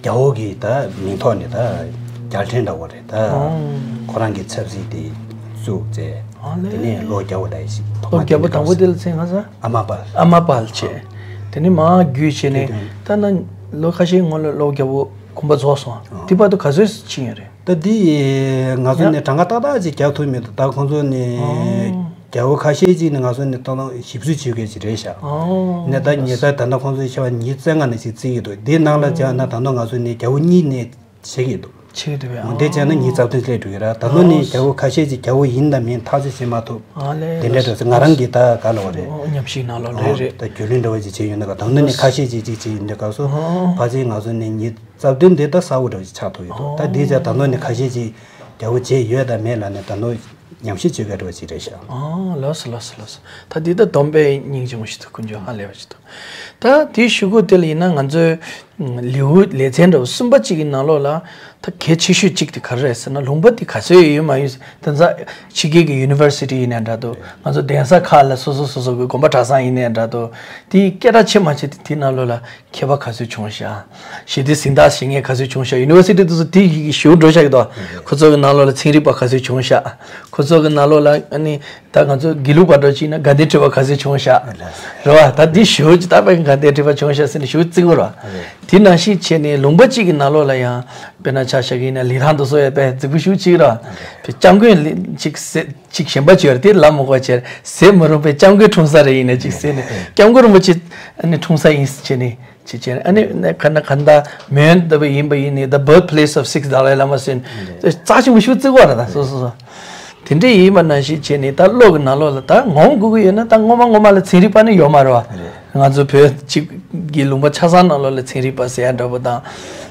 རྒྱལ་པོ་གི་ད་མིང་ཐོག་ནས་ད་ རྒྱལ་ཕྲན་འདྲ་བོ་རེད་ད། ཨོ། ཁོ་རང་གི་ཆབ་སྲིད་དེ་བཙུགས་བྱས། ཨ་ལས། དེ་ནས་ལོ་རྒྱལ་པོ་འདྲ་ཞིག་ཐོག་ལོ་མ་རྒྱལ་པོ་དེ་དང་པོ་དེ་ལ་མཚན་ག་ས། ཨ་མ་པཱལ། ཨ་མ་པཱལ་བྱས། དེ་ནས་མར་བརྒྱུད་བྱས་ནས། དེ་དོན། ད་ན་ལོ་ཁ་ཤས་སྔོན་ལ་ལོ་རྒྱལ་པོ་གོམ་པ་རྫོགས་སོང་། ཨ། དེ་བར་དུ་ག་ཚོད་ཕྱིན་ཡོད་རེད། ད་འདི་ང་ཚོ་ཡ། ནས་གྲངས་ཀ་ཏག་ཏག་ཅིག་རྒྱག་ཐུབ་མེད་འདུག་ད་ཁོང་ཚོ་ནས་ཨོ། རྒྱལ་པོ་ཁ་ཤས་ཅིག་ནས་ང་ཚོ་ནས་ཏག་ཏག་ཞིབ་འཚོལ་བྱེད་དགོས་ཅིག་རེད་ཤག་ཨོ། ནས་ད་ཉེ་ཆར་ད་ལྟ་ཁོང་ཚོའི་ཆེ་བ་ཉིས་བརྩེགས་ལྔ་ནས་ཅིག་བརྩིས་ཡོད་འདུག་འདིའི་ནང་ལ་སྦྱར་ན་ད་ནོ་ང་ཚོ་ནས་རྒྱལ་པོ་གཉིས་ནས་བྱེད་ཀྱི་འདུག་ཆེ་གི་འདུག་པས། འོ་དེ་བྱས་ན་ཨོ། ཉིས་རྩ་བདུན་སླེབས་འགྲོ་གི་ར། ད་ནོ་ནས་ཨོ། རྒྱལ་པོ་ཁ་ཤས་ཅིག་རྒྱལ་པོ་ཡིན་དང་མིན་ཐག་གཅོད་བྱེད་མ་ཐུབ། ཨ་ལས། དེ་འདྲ་འགྲོ་ཚེ་ང་རང་གིས་ད་ག་ལ་བ་རེད། ཨོ། ཉམས་ཞིབ་གནང་ལོ་རེད་རེད། ད་རྒྱུས་ལོན་འདྲ་བོ་ཅིག་བྱས་ཡོད་ན་ག་ད་ནོ་ནས་ཁ་ཤས་ཅིག་ཅིག་ཅིག་ཡིན་འདྲ་ག་སོ། ཨོ། ཕལ་ཆེར་ང་ཚོ་ནས་ཉིས་རྩ་བདུན་དེ་ད་གསལ་བོ་འདྲ་བོ་ཅིག་ཆགས་ཐུབ་ཡོད་འདུག་ད་དེ་བྱས་ད་ནོ་ནས་ཁ་ཤས་ཅིག་རྒྱལ་པོ་བྱས་ཡོད་དང་མེད་ལ་ནས་ད་ནོ་ཉམས་ཞིབ་བྱེད་དགོས་འདྲ་བོ་ཅིག་རེད་ཤག་ཨ་ལགས་སོ་ལགས་སོ་ལགས་སོ། ད་འདི་ད་སྡོམ་པའི་སྙིང་རྗེ་མོ་ཞིག་འདུག་ཀུན་སྦྱོར་ཧ་ལས་པ་ཞིག་འདུག་ད་དེའི་གཞུག་གུ་དེ་ལ་ཡིན་ན་ང་ཚོའི་ལེའུ་ལེ་ཚན་འདྲ་བོ་གསུམ་པ་གཅིག་གི་ནང་ལོགས་ལ་ད་གལ་ཆེ་ཤོས་གཅིག་དེ་ག་རེ་རེད་ཟེར་ན། ལུང་པ་དེ་ག་ཚོད་ཡོད་མ་ཡོད། དེ་ཚོ་ཕྱི་རྒྱལ་གྱི་ཡུ་ནི་ཝར་སི་ཊི་ཡིན་ནའི་འདྲ་འདུག་ང་ཚོ་གདན་ས་ཁག་ལ་སོ་སོ་སོ་སོ་གི་དགོན་པ་གྲྭ་ཚང་ཡིན་ནའི་འདྲ་འདུག་དེའི་སྐད་གྲགས་ཆེ་མ་ཆེ་དེ་དེའི་ནང་ལོགས་ལ་མཁས་པ་ག་ཚོད་བྱུང་ཤག་ཞི་བདེ་གཟེངས་རྟགས་བཞེས་མཁན་ག་ཚོད་བྱུང་ཤག་ཡུ་ནི་ཝར་སི་ཊི་དེ་ཚོ་དེ་ཡི་གི་ཞུ་འགྲོ་ཤག་གི་འདུག་ཁོ་ཚོ་གི་ནང་ལོགས་ལ་ཚན་རིག་པ་ག་ཚོད་བྱུང་ཤག་ཁོ་ཚོ་གི་ནང་ལོགས་ལ་ཨ་ནི། ད་ང་ཚོ་དགེ་ལུགས་པ་འདྲ་ཅིག་ན་དགའ་ལྡན་ཁྲི་པ་ག་ཚོད་བྱུང་ཤག་རེད་བ། ད་འདི་ཞུ་ཅི་ད་པའི་དགའ་ལྡན་ཁྲི་པ་བྱུང་ཤག་ཟེར་ནས་ཞུ་བརྩི་གོ་ར། རེད། དེ་ནང་བཞིན་བྱས་ནས་ལུང་པ་གཅིག་གི་ནང་ལོགས་ལ་ཡང་དཔེར་ན་ཆ་བཞག་གི་ཡིན་ན་ལི་ཐང་དུ་སོ་ཡ་པའི་རྫིག་པོ་ཞུ་གཅིག་ར། པའི་སྐྱབས་མགོན་ལི་གཅིག་ཟེ་གཅིག་གཞན་པ་ཅིག་ཡོད་རེད། དེ་ལ་མོ་གོ་ཆེར་ཟས་མི་རུང་པའི་སྐྱབས་མགོན་འཁྲུངས་ས་རེད་ཡིན་ན་གཅིག་ཟེར་ནས་སྐྱབས་མགོན་རིན་པོ་ཆེ་ནི་འཁྲུངས་ས་ཡིན་ཟེར་བྱས་ནས། ཅེས་བྱས་ཨ་ནི་ནས་ག་ན་ག་ད་མོན་ད་བ་ཡིན་པ་ཡིན་ནི་the birthplace of sixth Dalai Lama ཟེར་རྩ་ཆེན་པོ་ཞིག་བརྩི་བ་ར། ད་སོ་སོ་སོ་དེ་འདྲས་ཡིན་པ་ནང་བཞིན་བྱས་ནི་ད་བློ་གི་ནང་ལོགས་ལ་ད་ངོམ་དགོས་ཀྱི་ཡོད་ན་ད་ངོ་མ་ངོ་མ་ལ་ཚན་རིག་པ་ནི་ཡོད་མ་རེད་བ། ང་ཚོ་བོད་གཅིག་གི་ལུང་པ་ཆ་ཚང་ནང་ལོགས་ལ་ཚན་རིག་པ་ཟེར་ཡ་འདྲ་པོ་དང་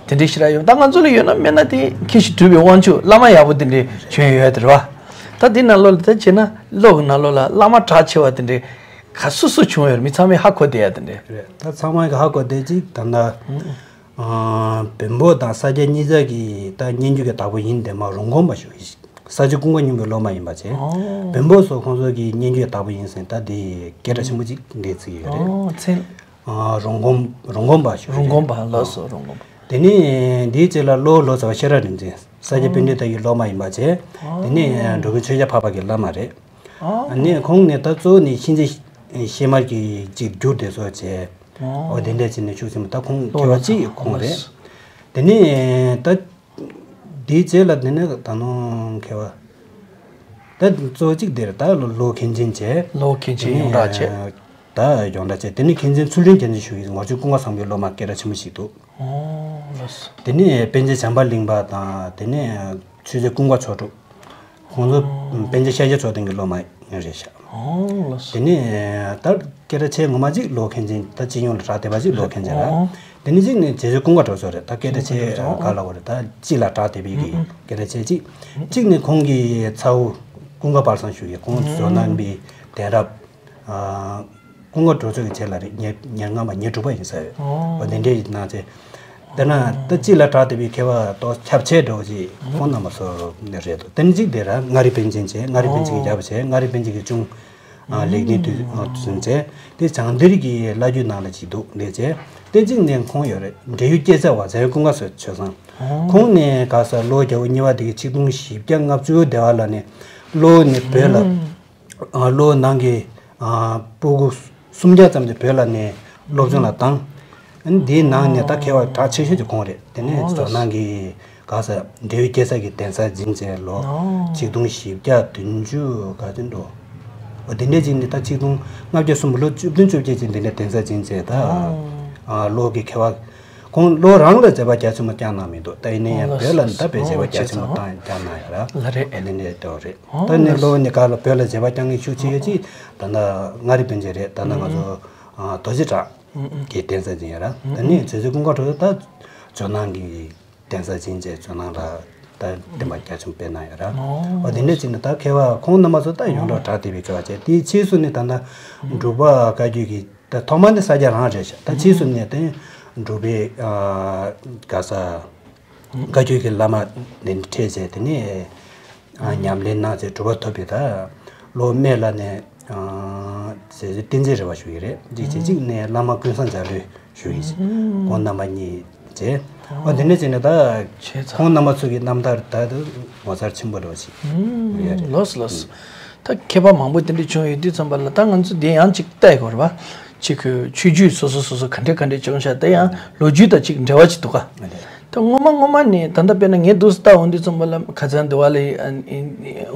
དེ་འདྲས་ཞིག་ར་ཡོད། ད་ང་ཚོ་ལ་ཡོད་ན་མེད་ན་དེ་ཁྱི་ཞིག་སྒྲུབ་པའི་དབང་ཕྱུག་བླ་མ་ཡག་པོ་དེ་འདྲས་བྱོན་ཡོད་དེ་རེད་བ། ད་འདི་ནང་ལོགས་ལ་ད་བྱས་ན་བློ་གི་ནང་ལོགས་ལ་བླ་མ་གྲགས་ཆེ་བ་དེ་འདྲས། ག་སུ་སུ་བྱུང་ཡོད་མི་ཚང་མས་ཧ་གོ་བསྡད་ཡ་དེ་འདྲས། རེད། ད་ཚང་མས་ཧ་གོ་བསྡད་ཅིག་ད་ལྟ་ཨ་བོན་པོ་དང་ས་སྐྱ་གཉིས་ཆ་གི་ད་སྙན་བརྒྱུད་ཀྱི་བདག་པོ་ཡིན་དེ་མ་རོང་ཀོན་པ་ཞུ་ཡི། ས་སྐྱ་ཀུན་དགའ་སྙིང་པོའི་སློབ་མ་ཡིན་པ་བྱས། ཨོ། བོན་པོ་སོགས་ཁོང་ཚོ་གི་སྙན་བརྒྱུད་བདག་པོ་ཡིན་ཟེར་ད་དེ་སྐད་གྲགས་ཆེན་པོ་ཅིག་འདི་བརྩི་གི་ཡོད་རེད། ཨོ་མཚན། ཨ་རོང་ཀོན་རོང་ཀོན་པ་ཞུ་ཡི་རེད། རོང་ཀོན་པ་ལགས་སོ་རོང་ཀོན་པ། དེ་ནས་འདིའི་རྗེས་ལ་གློ་བོ་ལོ་ཙཱ་བ་ཤེས་རབ་རིག་འཛིན་ས་སྐྱ་པཎྜི་ཏ་ཡི་སློབ་མ་ཡིན་པ་བྱས། དེ་ནས་འགྲོ་མགོན་ཆོས་རྒྱལ་འཕགས་པ་གི་བླ་མ་རེད། ཨ་ནས་ཁོང་ནས་ད་གཙོ་བོ་ནས་གཤིན་རྗེ་གཤེད་མར་གྱི་ཅིག་བསྒྱུར་དེ་ཚོ་བྱས། ཨོ་དེ་འདྲས་བྱས་ནས་ཤུགས་ཆེན་པོ་ད་ཁོང་མཁས་པ་གཅིག་ཁོང་རེད། དེ་ནས་ད་དེའི་རྗེས་ལ་དེ་ནས་ད་ནང་མཁས་པ་ད་གཙོ་བོ་གཅིག་དེ་རེད། ད་ལོ་ལོ་མཁན་ཆེན་བྱས། ལོ་མཁན་ཆེན་ཡོངས་གྲགས་བྱས། ད་ཡོངས་གྲགས་བྱས། དེ་ནས་མཁན་ཆེན་ཚུལ་ཁྲིམས་རྒྱལ་མཚན་ཞུ་ཡི་ངོར་ཆུ་ཀུན་དགའ་བཟང་པོའི་སློབ་མ་སྐད་གྲགས་ཆེན་པོ་ཞིག་འདུག་ཨོ་ལགས་སོ། དེ་ནས་པཎ་ཆེན་བྱམས་པ་གླིང་པ་དང་དེ་ནས་ཆོས་རྗེ་ཀུན་དགའ་ཆོས་གྲུབ། ཁོང་ཚོ་ཨོ་པཎ་ཆེན་ཤཱཀྱ་མཆོག་ལྡན་གྱི་སློབ་མ་རེད་ཤག་ཨོ་ལགས་སོ། དེ་ནས་ད་སྐད་གྲགས་ཆེ་ངོ་མ་ཅིག་ལོ་མཁན་ཆེན་ད་སྤྱི་ཡོངས་ལ་གྲགས་བསྡད་པ་ཅིག་ལོ་མཁན་ཆེན་ར། ཨོ་དེ་ནས་གཅིག་ནས་རྗེ་བཙུན་ཀུན་དགའ་གྲོ་ཚོ་རེད། ད་སྐད་གྲགས་ཆེ་ཀུན་དགའ་གྲོ་ཚོ་ག་ལ་བ་རེད། ད་སྤྱི་ལ་གྲགས་བསྡད་པའི་གི་ཨུ་ཨུ་སྐད་གྲགས་ཆེ་གཅིག་གཅིག་ནས་ཁོང་གི་ཚ་བོ་ཀུན་དགའ་དཔལ་བཟང་ཞུ་གི་ཁོང་ཇོ་ནང་པའི་གདན་རབས། ཀུན་དགའ་གྲོ་ཚོ་གི་རྗེས་ལ་རེད། ཉེར་ཉེར་ལྔ་པ་ཉེར་དྲུག་པ་ཡིན་ས་ཡོད། ཨོ་འོ་དེ་འདྲའི་ཡིན་ན་ཚེ། དེ་ན་ད་སྤྱི་ལ་གྲགས་བསྡད་པའི་མཁས་པ་ཏོག་ཁྱབ་ཆེ་འགྲོ་ཅིག་ཁོང་རྣམ་པ་ཚོ་ནས་རེད་དོ། དེ་ནས་གཅིག་དེ་ར་མངའ་རིས་པཎ་ཆེན་བྱས། མངའ་རིས་པཎ་ཆེན་གྱི་རྒྱབ་བྱས། མངའ་རིས་པཎ་ཆེན་གྱི་གཅུང་ལེགས་ལྡན་དུས་འཛིན་བྱས། དེ་བྱང་གཏེར་གྱི་བླ་བརྒྱུད་ནང་ལ་ཅིག་འདུག་ལས་བྱས། དེ་གཅིག་ནས་ཁོང་ཡོད་རེད། འབྲེལ་ཡོད་སྐྱེས་ཚལ་བ་རྫ་ཡོན་ཀུན་དགའ་ཟེར་ཆོས་བཟང་། ཁོང་ནས་ག་ས་ལོ་རྒྱལ་པོ་གཉིས་པ་དེ་གི་ཆིག་སྟོང་བཞི་བརྒྱ་ལྔ་བཅུ་དེ་བ་ལ་ནས་གློ་བོ་ནས་བོད་ལ། ཨ་ལོ་ནང་གི་ཨ་སྤུ་གུ་སུམ་བརྒྱ་ཙམ་དེ་བོད་ལ་ནས་སློབ་སྦྱོང་ལ་བཏང་། ཨ་ནི་དེའི་ནང་ནས་ད་མཁས་པ་གྲགས་ཆེ་ཤོས་ཀྱི་ཁོང་རེད། དེ་ནས་ཨོ་ཇོ་ནང་གི་ག་ས་འབྲེལ་ཡོད་སྐྱེས་ས་གི་གདན་ས་འཛིན་བྱས་ལོ་ཨོ་ཆིག་སྟོང་བཞི་བརྒྱ་བདུན་ཅུ་ག་ཚོད་འགྲོ། འོ་དེ་འདྲས་ཅིག་ནས་ད་ཆིག་སྟོང་ལྔ་བརྒྱ་གསུམ་ལོ་བཅུ་བདུན་བཅོ་བརྒྱད་ཅིག་འདི་འདྲས་གདན་ས་འཛིན་བྱས་ད་ཨོ་ཨ་ལོ་གི་མཁས་པ། ཁོང་ལོ་རང་ལ་མཛད་པ་རྒྱ་ཆེན་པོ་བསྐྱངས་གནང་མི་འདུག་ད་ཡིན་ན་ཡང་ཨོ་བོད་ལ་ནི་ད་དཔེ་མཛད་པ་རྒྱ་ཆེན་པོ་བཏང་བསྐྱངས་གནང་ཡོད་ར། ལ་རེད། ཨ་ནི་ནས་དེ་བ་རེད། ཨོ་ད་ནི་ལོ་ནི་ག་ལ་བོད་ལ་མཛད་པ་བསྐྱངས་མཁན་ཤུགས་ཆེ་ཡོད་ཅིག་ད་ལྟ་མངའ་རིས་པཎ་ཆེན་རེད། ད་ལྟ་ང་ཚོ་ཨ་རྡོ་རྗེ་བྲག་གི་གདན་ས་འཛིན་ཡོད་ར། ད་ནི་རྗེ་བཙུན་ཀུན་དགའ་གྲོ་ཚོ་ད་ཇོ་ནང་གི་གདན་ས་འཛིན་བྱས་ཇོ་ནང་ལ་ད་བསྟན་པ་རྒྱ་ཆེན་པོ་སྤེལ་གནང་ཡོད་ར། ཨོ་འོ་དེ་འདྲ་ཅིག་ནི་ད་མཁས་པ་ཁོང་རྣམ་པ་ཚོ་ད་ཡོངས་གྲགས་གྲགས་བསྡད་པའི་མཁས་པ་བྱས། དེའི་ཕྱིས་སུ་ནི་ད་ལྟ་འབྲུག་པ་བཀའ་བརྒྱུད་ཀྱི། ད་ཐོག་མ་ནི་ས་སྐྱ་རང་རེད་ཤག་ད་ཕྱིས་སུ་ནས་དེ་འབྲུག་པའི་ཨ་ག་ས་བཀའ་བརྒྱུད་ཀྱི་བླ་མ་འདི་འདྲ་འཕྲད་བྱས། དེ་ནས་ཨ་ཉམས་ལེན་གནང་བྱས་གྲུབ་པ་ཐོབ་པའི་ད་ལོ་སྨད་ལ་ནས་ཨ་ཟེར་བསྟན་འཛིན་རེད་པ་ཞུ་ཡི་རེད། གཅིག་བྱས་གཅིག་ནས་བླ་མ་ཀུན་བཟང་འཇའ་ལུས་ཞུ་ཡི། ཁོང་རྣམ་པ་གཉིས་བྱས། ཨོ་དེ་འདྲ་བྱས་ནས་ད་བྱས་ཙང་ཁོང་རྣམ་པ་ཚོ་གི་རྣམ་ཐར་ད་དུ་ངོ་མཚར་ཆེན་པོ་འདྲ་བ་ཞིག་ཡོད་རེད། ལོས་ལོས། ད་མཁས་པ་མང་པོ་དེ་འདྲ་བྱུང་ཡོད་དུས་ཙམ་པ་ལ་ད་ང་ཚོ་དེ་ཡང་ཅིག་བལྟ་ཡི་གོ་རེད་བ། ཅིག་གི་ཆོས་བརྒྱུད་སོ་སོ་སོ་སོ་ག་འདྲ་ག་འདྲ་བྱུང་ཤག་ད་ཡང་ལོ་རྒྱུས་དང་ཅིག་འབྲེལ་བ་ཅིག་འདུག་ག་ད་སྔོན་མ་སྔོན་མ་ནས་ད་ལྟ་དཔེར་ན་ངས་འདུག་སེ་བལྟ་འོང་དུས་ཙམ་པ་ལ་ཁ་སང་དེ་བ་ལ་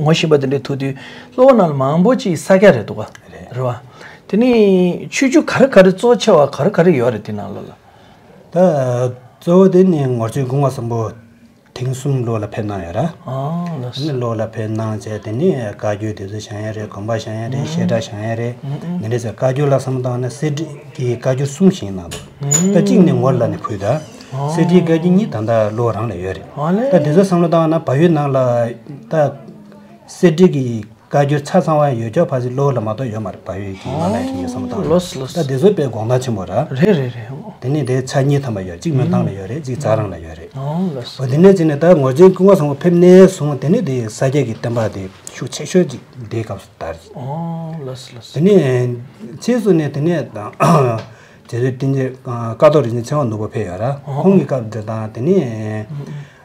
ངོ་ཤེས་པ་དེ་འདྲ་ཐུག་དུས་སློབ་གྲྭ་ནང་ལ་མང་པོ་ཅིག་ས་སྐྱ་རེད་འདུག་ག་རེད་བ། དེ་ནས་ཆོས་བརྒྱུད་ག་རེ་ག་རེ་གཙོ་ཆེ་བ་ག་རེ་ག་རེ་ཡོད་རེད་དེ་ནང་ལོགས་ལ། ད་གཙོ་བོ་དེ་ནི་ངོར་ཆེན་སྐུ་ངོ་སམ་བྷོ་ཊ་ཐེངས་གསུམ་སློབ་ལ་ཕེབས་གནང་ཡོད་ར། ཨ་ལགས་སོ། ནི་སློབ་ལ་ཕེབས་གནང་བྱས་དེ་ནི་བཀའ་བརྒྱུད་དེ་ཚོ་བཞེངས་ཡ་རེད། དགོན་པ་བཞེངས་ཡ་རེད། ཨུ་བཤད་གྲྭ་བཞེངས་ཡ་རེད། ཨུ་ཨུ། འདི་འདྲ་ཟེར་བཀའ་བརྒྱུད་ལ་བསམ་བློ་བཏང་ན་གསེར་ཁྲིའི་བཀའ་བརྒྱུད་གསུམ་བཞེངས་གནང་འདུག་ད་གཅིག་ནི་ངོར་ལ་ནི་ཕུལ་ད། ཨ་གསེར་ཁྲིའི་བཀའ་བརྒྱུད་གཉིས་ད་ལྟ་སློབ་རང་ལ་ཡོད་རེད། ཨ་ལས། ད་དེ་ཚོ་བསམ་བློ་བཏང་ན་བལ་ཡུལ་ནང་ལ་ད་གསེར་ཁྲི་གི་བཀའ་འགྱུར་ཆ་ཚང་བ་ཡོད་ཀྱང་ཕལ་ཆེར་གློ་བུར་ལ་མ་གཏོགས་ཡོད་མ་རེད། བལ་ཡུལ་གྱི་ནང་ལ་ཡོད་བསམ་བཏང་ལོས་ལོས། ད་དེ་ཚོ་དཔེ་དགོངས་དག་ཆེན་པོ་ར། རེད་རེད་རེད། དེ་ནས་དེ་ཚར་གཉིས་ཐམ་པ་ཡོད། གཅིག་སྨོན་ཐང་ལ་ཡོད་རེད། གཅིག་ཚར་རང་ལ་ཡོད་རེད། ཨོ་ལོས། འོ་དེ་ནས་ཅི་ནས་ད་ངོར་ཆེན་སྐུ་ངོ་སམ་བྷོ་ཕེབས་ནས་བཟུང་དེ་ནས་དེ་ས་སྐྱ་གི་བསྟན་པ་དེ་ཤུགས་ཆེ་ཤོས་ཅིག་དེའི་སྐབས་སུ་དར། ཨོ་ལོས་ལོས། དེ་ནས་ཕྱིས་སུ་ནས་དེ་ནས་དང་རྗེ་བཙུན་བསྟན་འཛིན་ཀཿཐོག་རིག་འཛིན་ཚེ་དབང་ནོར་བུ་ཕེབས་ཡོད་ར། ཁོང་གི་སྐབས་དེ་དང་དེ་ནས་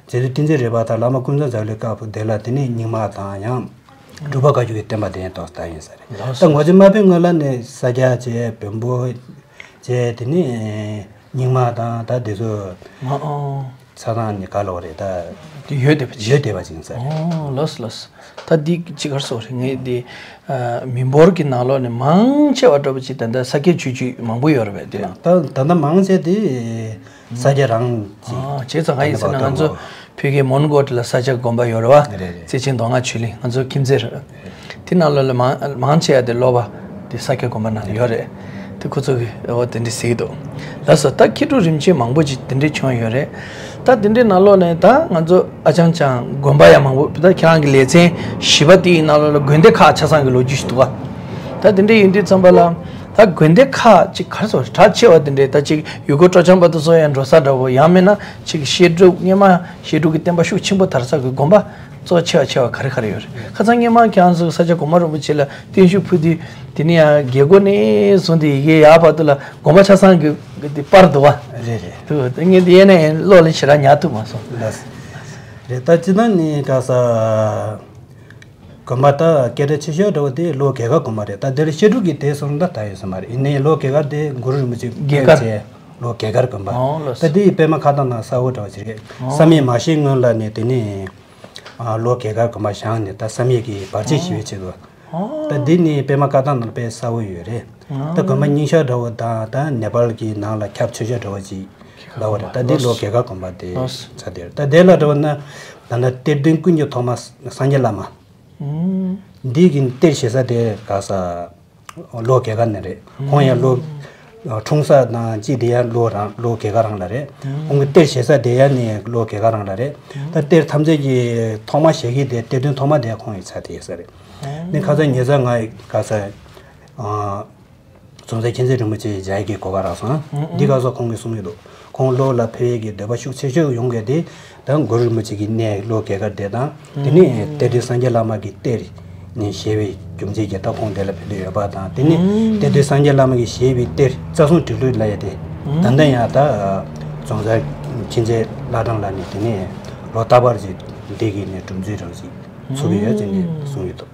རྗེ་བཙུན་བསྟན་འཛིན་རས་པ་དང་བླ་མ་ཀུན་བཟང་རྒྱ་བླའི་སྐབས་དེ་ལ་དེ་ནས་རྙིང་མ་དང་ཡང་། འབྲུག་པ་བཀའ་བརྒྱུད་ཀྱི་བསྟན་པ་དེ་ཡང་ཏོག་ཙམ་ཡིན་ས་རེད། ལགས་སོ། ད་ངོ་ཆེན་མ་ཕེབས་སྔོན་ལ་ནས་ས་སྐྱ་བྱས། བོན་པོ་བྱས། དེ་ནས་རྙིང་མ་དང་ད་དེ་ཚོ་མ་ཨོ། ཆ་ཚང་ནས་ག་ལོག་རེད་ད། དེ་ཡོད་བསྡད་པ་ཅིག་ཡོད་བསྡད་པ་ཅིག་ཡིན་ས་རེད། ཨོ་ལགས་སོ་ལགས་སོ། ད་འདི་ཅི་གར་སོགས་རེད། ངས་འདི་མི་འབོར་གྱི་ནང་ལོགས་ནས་མང་ཆེ་བ་འདྲ་པོ་ཅིག་ད་ལྟ་ས་སྐྱའི་ཆོས་བརྒྱུད་མང་པོ་ཡོད་རེད་པས་དེ། ད་ད་ལྟ་མང་ཆེ་དེ། ས་སྐྱ་རང་གི་ཨ་བྱས་ཙང་ང་ཡིན་ཟེར་ན་ང་ཚོ་བོད་ཀྱི་མོན་གྷོ་ལ་ས་སྐྱ་དགོན་པ་ཡོད་རེད་བ། རེད་རེད། རྩེ་ཆེན་མདོ་སྔགས་ཆོས་གླིང་། ང་ཚོ་ཁྱིམ་མཚེས་རེད། དེ་ནང་ལོགས་ལ་མང་མང་ཆེ་བ་དེ་སློབ་པ་དེ་ས་སྐྱ་དགོན་པ་ནང་ཡོད་རེད། དེ་ཁོ་ཚོ་གི་འོ་དེ་འདྲ་ཟེར་གྱི་འདུག་ལགས་སོ། ད་མཁས་གྲུབ་རིམ་བྱོན་མང་པོ་ཅིག་དེ་འདྲ་བྱུང་ཡོད་རེད། ད་དེ་འདྲའི་ནང་ལོགས་ནས་ད་ང་ཚོ་ཨ་ཅང་ཅང་དགོན་པ་ཡང་མང་པོ། ད་ཁྱེད་རང་གི་ལེ་ཚན་བཞི་པ་དེའི་ནང་ལོགས་ལ་དགོན་སྡེ་ཁག་ཆ་ཚང་གི་ལོ་རྒྱུས་ཤིག་འདུག་ག་ད་དེ་འདྲ་ཡིན་དུས་ཙམ་པ་ལ། ད་དགོན་སྡེ་ཁག་ཅིག་ག་རེ་ཟེར་གྲགས་ཆེ་བ་དེ་འདྲའི་ད་ཅིག་ཡུལ་སྐོར་སྤྲོ་འཆམ་པ་དེ་ཚོ་ཡང་འགྲོ་ས་འདྲ་བོ། ཡང་མིན་ན་ཅིག་བཤད་སྒྲུབ་སྔོན་མ་བཤད་སྒྲུབ་ཀྱི་བསྟན་པ་ཤུགས་ཆེན་པོ་དར་ས་གི་དགོན་པ་གཙོ་ཆེ་བ་ཆེ་བ་ག་རེ་ག་རེ་ཡོད་རེད། ཁ་སང་སྔོན་མ་ཁྱེད་རང་ཚོ་ས་སྐྱ་གོང་མ་རིན་པོ་ཆེ་ལ་བརྟན་བཞུགས་ཕུལ་དུས་དེ་ནས་ཡང་རྒྱལ་སྒོ་ནས་བཟུང་སྟེ་ཡ་གི་ཡར་བར་དུ་ལ་དགོན་པ་ཆ་ཚང་གི་དེ་པར་འདུག་བ། རེད་རེད། དུ་དེ་ངས་དེ་ཡས་ནས་ཡང་གློག་ལས་ཞེ་དྲག་ཉར་ཐུབ་མ་སོང་། ལགས། རེད། ད་སྤྱིར་བཏང་ནི་ག་ས། དགོན་པ་ད་སྐད་གྲགས་ཆེ་ཤོས་འདྲ་བོ་དེ་ལྷོ་དགེ་དཀར་དགོན་པ་རེད། ད་འདིར་བཤད་སྒྲུབ་ཀྱི་དེབ་སོང་ད་ད་ཡོད་ས་མ་རེད། ཡིན་ནའི་ལྷོ་དགེ་དཀར་དེ་གུ་རུ་རིན་པོ་ཆེ་དགེ་དཀར། ཕེབས་བྱས་ལྷོ་དགེ་དཀར་དགོན་པ། ཨོ་ལགས་སོ། ད་དེ་ཡི་པད་མ་བཀའ་ཐང་ནང་གསལ་བོ་འདྲ་བོ་ཅིག་རེད། ཨོ། བསམ་ཡས་མ་བཞེངས་སྔོན་ལ་ནས་དེ་ནས་ཨ་ལྷོ་དགེ་དཀར་དགོན་པ་བཞེངས་ནས་ད་བསམ་ཡས་ཀྱི་བར་ཆད་ཞི་བའི་ཆེད་དུ། ཨོ། ད་འདི་ནི་པད་མ་བཀའ་ཐང་ནང་དཔེ་གསལ་བོ་ཡོད་རེད། ད་དགོན་པ་རྙིང་ཤོས་འདྲ་བོ་དང་ད་ནེ་པཱལ་གྱི་ནང་ལ་ཁྱབ་ཆེ་ཤོས་འདྲ་བོ་ཅིག་ལབ་པ་རེད། ད་འདི་ལྷོ་དགེ་དཀར་དགོན་པ་དེ་ལགས་སོ། ཆགས་བསྡད་རེད། ད་དེ་ལ་འདྲ་བོ་ན་ད་ལྟ་གཏེར་སྟོན་ཀུན་གྱི་ཐོག་མ་སངས་རྒྱས་བླ་མ། འདི་གི་གཏེར་བཞེས་ས་དེ་ག་ས་ལྷོ་དགེ་དཀར་ནས་རེད། ཁོང་ཡང་ལྷོ་འཁྲུངས་ས་དང་ཅི་དེ་ཡང་ལྷོ་རང་ལྷོ་དགེ་དཀར་རང་ལ་རེད། ཁོང་གི་གཏེར་བཞེས་ས་དེ་ཡང་ནི་ལྷོ་དགེ་དཀར་རང་ལ་རེད། ད་གཏེར་ཐམས་ཅད་ཀྱི་ཐོག་མ་བཞེས་ཀྱི་དེ་གཏེར་སྟོན་ཐོག་མ་དེ་ཁོང་ཡི་ཆ་དེ་ས་རེད། ནི་ཁ་སང་ཉེ་ཆར་ང་ག་ས། གཟུངས་བཟང་མཁྱེན་བརྩེ་རིན་པོ་ཆེ་མཇལ་གྱི་གོ་སྐབས་རག་སོང་། འདི་སྐབས་སུ་ཁོང་གིས་གསུང་གི་འདུག་ཁོང་ལྷོ་ལ་ཕེབས་ཡས་ཀྱི་འདོད་པ་ཤུགས་ཆེ་ཤོས་ཡོང་གི་དེ་ད་གུ་རུ་རིན་པོ་ཆེ་གི་གནས་ལྷོ་དགེ་དཀར་དེ་དང་། དེ་ནས་གཏེར་སྟོན་སངས་རྒྱས་བླ་མ་གི་གཏེར་ནས་བཞེས་པའི་རྒྱུ་མཚན་གྱིས་ད་ཁོང་དེ་ལ་ཕེབས་འདོད་ཡོད་པ་དང་། དེ་ནས་གཏེར་སྟོན་སངས་རྒྱས་བླ་མ་གིས་བཞེས་པའི་གཏེར་རྩ་གསུམ་འབྲི་ཀློག་ལ་ཡ་དེ་ད་ལྟ་ཡང་ད་གཟུངས་བཟང་མཁྱེན་བརྩེ་བླ་བྲང་ལ་ནས་དེ་ནས་ལོ་རྟག་པར་ཅིག་འདི་གི་ནས་སྒྲུབ་མཛོད་རང་ཞིག་ཚུགས་ཀྱི་ཡོད་ཅེས་ནས་གསུངས་ཡོད་འདུག་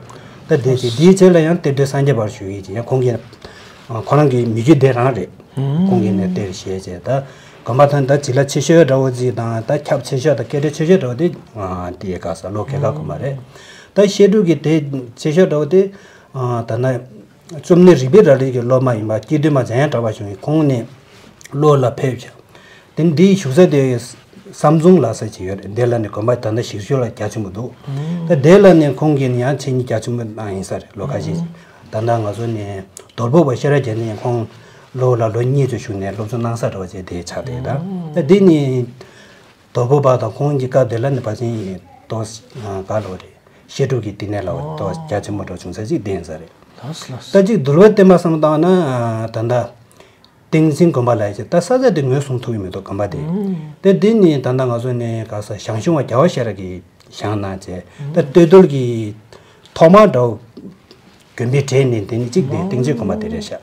ད་དེ་དེ་དེའི་རྗེས་ལ་ཡང་གཏེར་སྟོན་སངས་རྒྱས་པར་ཞུ་ཡིན་ཅེས་ཡང་ཁོང་གིས་ཁོ་རང་གི་མི་རྒྱུད་དེ་རང་རེད། ཁོང་གིས་ནས་གཏེར་བཞེས་བྱས་ད་དགོན་པ་དང་ད་བྱི་ལ་ཆེ་ཤོས་འདྲ་བོ་ཅིག་དང་ད་ཁྱབ་ཆེ་ཤོས་དང་སྐད་གྲགས་ཆེ་ཤོས་འདྲ་བོ་དེ་དེའི་ག་ས་ལྷོ་དགེ་དཀར་དགོན་པ་རེད། ད་བཤད་སྒྲུབ་ཀྱི་དེབ་ཆེ་ཤོས་འདྲ་བོ་དེ་ད་ན་བཅོམ་ལྡན་རིག་པའི་རལ་གྲི་གི་སློབ་མ་ཡིན་པ་སྐྱེ་སྟོན་པ་འཇམ་དབྱངས་གྲགས་པ་ཞུ་ཡིན། ཁོང་ནས་ལྷོ་ལ་ཕེབས་བྱས། དེ་འདིའི་བཞུགས་ས་དེ་བསམ་རྫོང་ལ་ས་ཅིག་ཡོད་རེད། དེ་ལ་ནི་དགོན་པ་ད་ལྟ་ཞིག་ཤོས་ལ་རྒྱ་ཆེན་པོ་འདུག་ད་དེ་ལ་ནི་ཁོང་གིས་ནི་ཡང་མཚན་ཉིད་རྒྱ་ཆེན་པོ་གནང་ཡིན་ས་རེད། ལོ་ཁ་ཤས་ཤིག་ད་ལྟ་ང་ཚོ་ནི་དོལ་པོ་པ་ཤེས་རབ་རྒྱལ་མཚན་ཁོང་ལྷོ་ལ་ལོ་གཉིས་ཙམ་བཞུགས་ནས་སློབ་གསོ་གནང་ས་འདྲ་བ་ཅིག་དེ་ཆགས་རེད། ད་ད་འདི་ནི་དོལ་པོ་པ་དང་ཁོང་གི་སྐབས་དེ་ལ་ནི་ཕལ་ཆེར་ཏོག་ག་ལོ་རེད། བཤད་སྒྲུབ་ཀྱི་བསྟི་གནས་ལ་ཏོག་རྒྱ་ཆེན་པོ་འདྲ་བྱུང་ས་ཅིག་དེ་ཡིན་ས་རེད། ད་ཅིག་འདུལ་བའི་བསྟན་པ་བསམ་བཏང་ན་ད་ལྟ། ཏིང་འཛིན་དགོན་པ་ལ་ཡ་ཅིག་ད་ས་ཆ་དེ་ངོས་བཟུང་ཐུབ་ཀྱི་མི་འདུག་དགོན་པ་དེ། དེ་འདི་ནི་ད་ལྟ་ང་ཚོ་ནས་ག་ས་ཞང་ཞུང་བ་རྒྱལ་བ་ཤེས་རབ་ཀྱིས་བཞེངས་གནང་བྱས། ད་སྟོད་རྡོར་གྱི་ཐོག་མར་འདྲ་བོ་དགོན་པའི་གྲས་ནས་དེ་ནི་གཅིག་དེ་ཏིང་འཛིན་དགོན་པ་དེ་རེད་ཤག་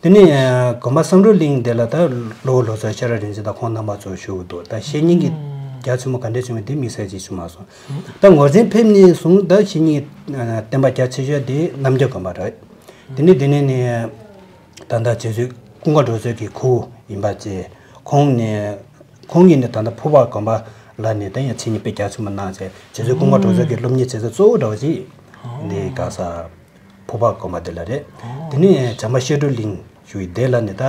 དེ་ནས་དགོན་པ་བསམ་གྲུབ་གླིང་དེ་ལ་ད་ལོ་ལོ་ཙཱ་ཤེས་རབ་རིག་འཛིན་དང་ཁོང་རྣམ་པ་ཚོ་བཞུགས་འདུག་ད་བཤེས་གཉེན་གྱི་རྒྱ་ཆེན་པོ་ག་འདྲས་བྱུང་བ་དེ་དམིགས་བསལ་ཅིག་བྱུང་མ་སོང་། ད་ངོར་ཆེན་ཕེབས་ནས་བཟུང་ད་བཤེས་གཉེན་བསྟན་པ་རྒྱ་ཆེ་ཤོས་དེ་རྣམ་རྒྱལ་དགོན་པ་རེད། དེ་ནས་དེ་ནས་ནས་ད་ལྟ་རྗེ་བཙུན་ཀུན་དགའ་གྲོལ་མཛོད་ཀྱི་ཁུ་ཡིན་པ་བཅས་ཁོང་ནས་ཁོང་གིས་ནི་ད་ལྟ་ཕུར་པ་དགོན་པ་ལ་ནི་ད་ཡང་མཚན་ཉིད་དཔེ་རྒྱ་ཆེན་པོ་གནང་བྱས་རྗེ་བཙུན་ཀུན་དགའ་གྲོལ་མཛོད་ཀྱི་སློབ་གཉེར་བྱེད་ས་གཙོ་བོ་འདྲ་བ་ཅིག་འདི་ག་ས་ཕུར་པ་དགོན་པ་འདི་ལ་རེད། དེ་ནས་བྱམས་པ་བཤད་སྒྲུབ་གླིང་ཞུ་ཡི་དེ་ལ་ནི་ད་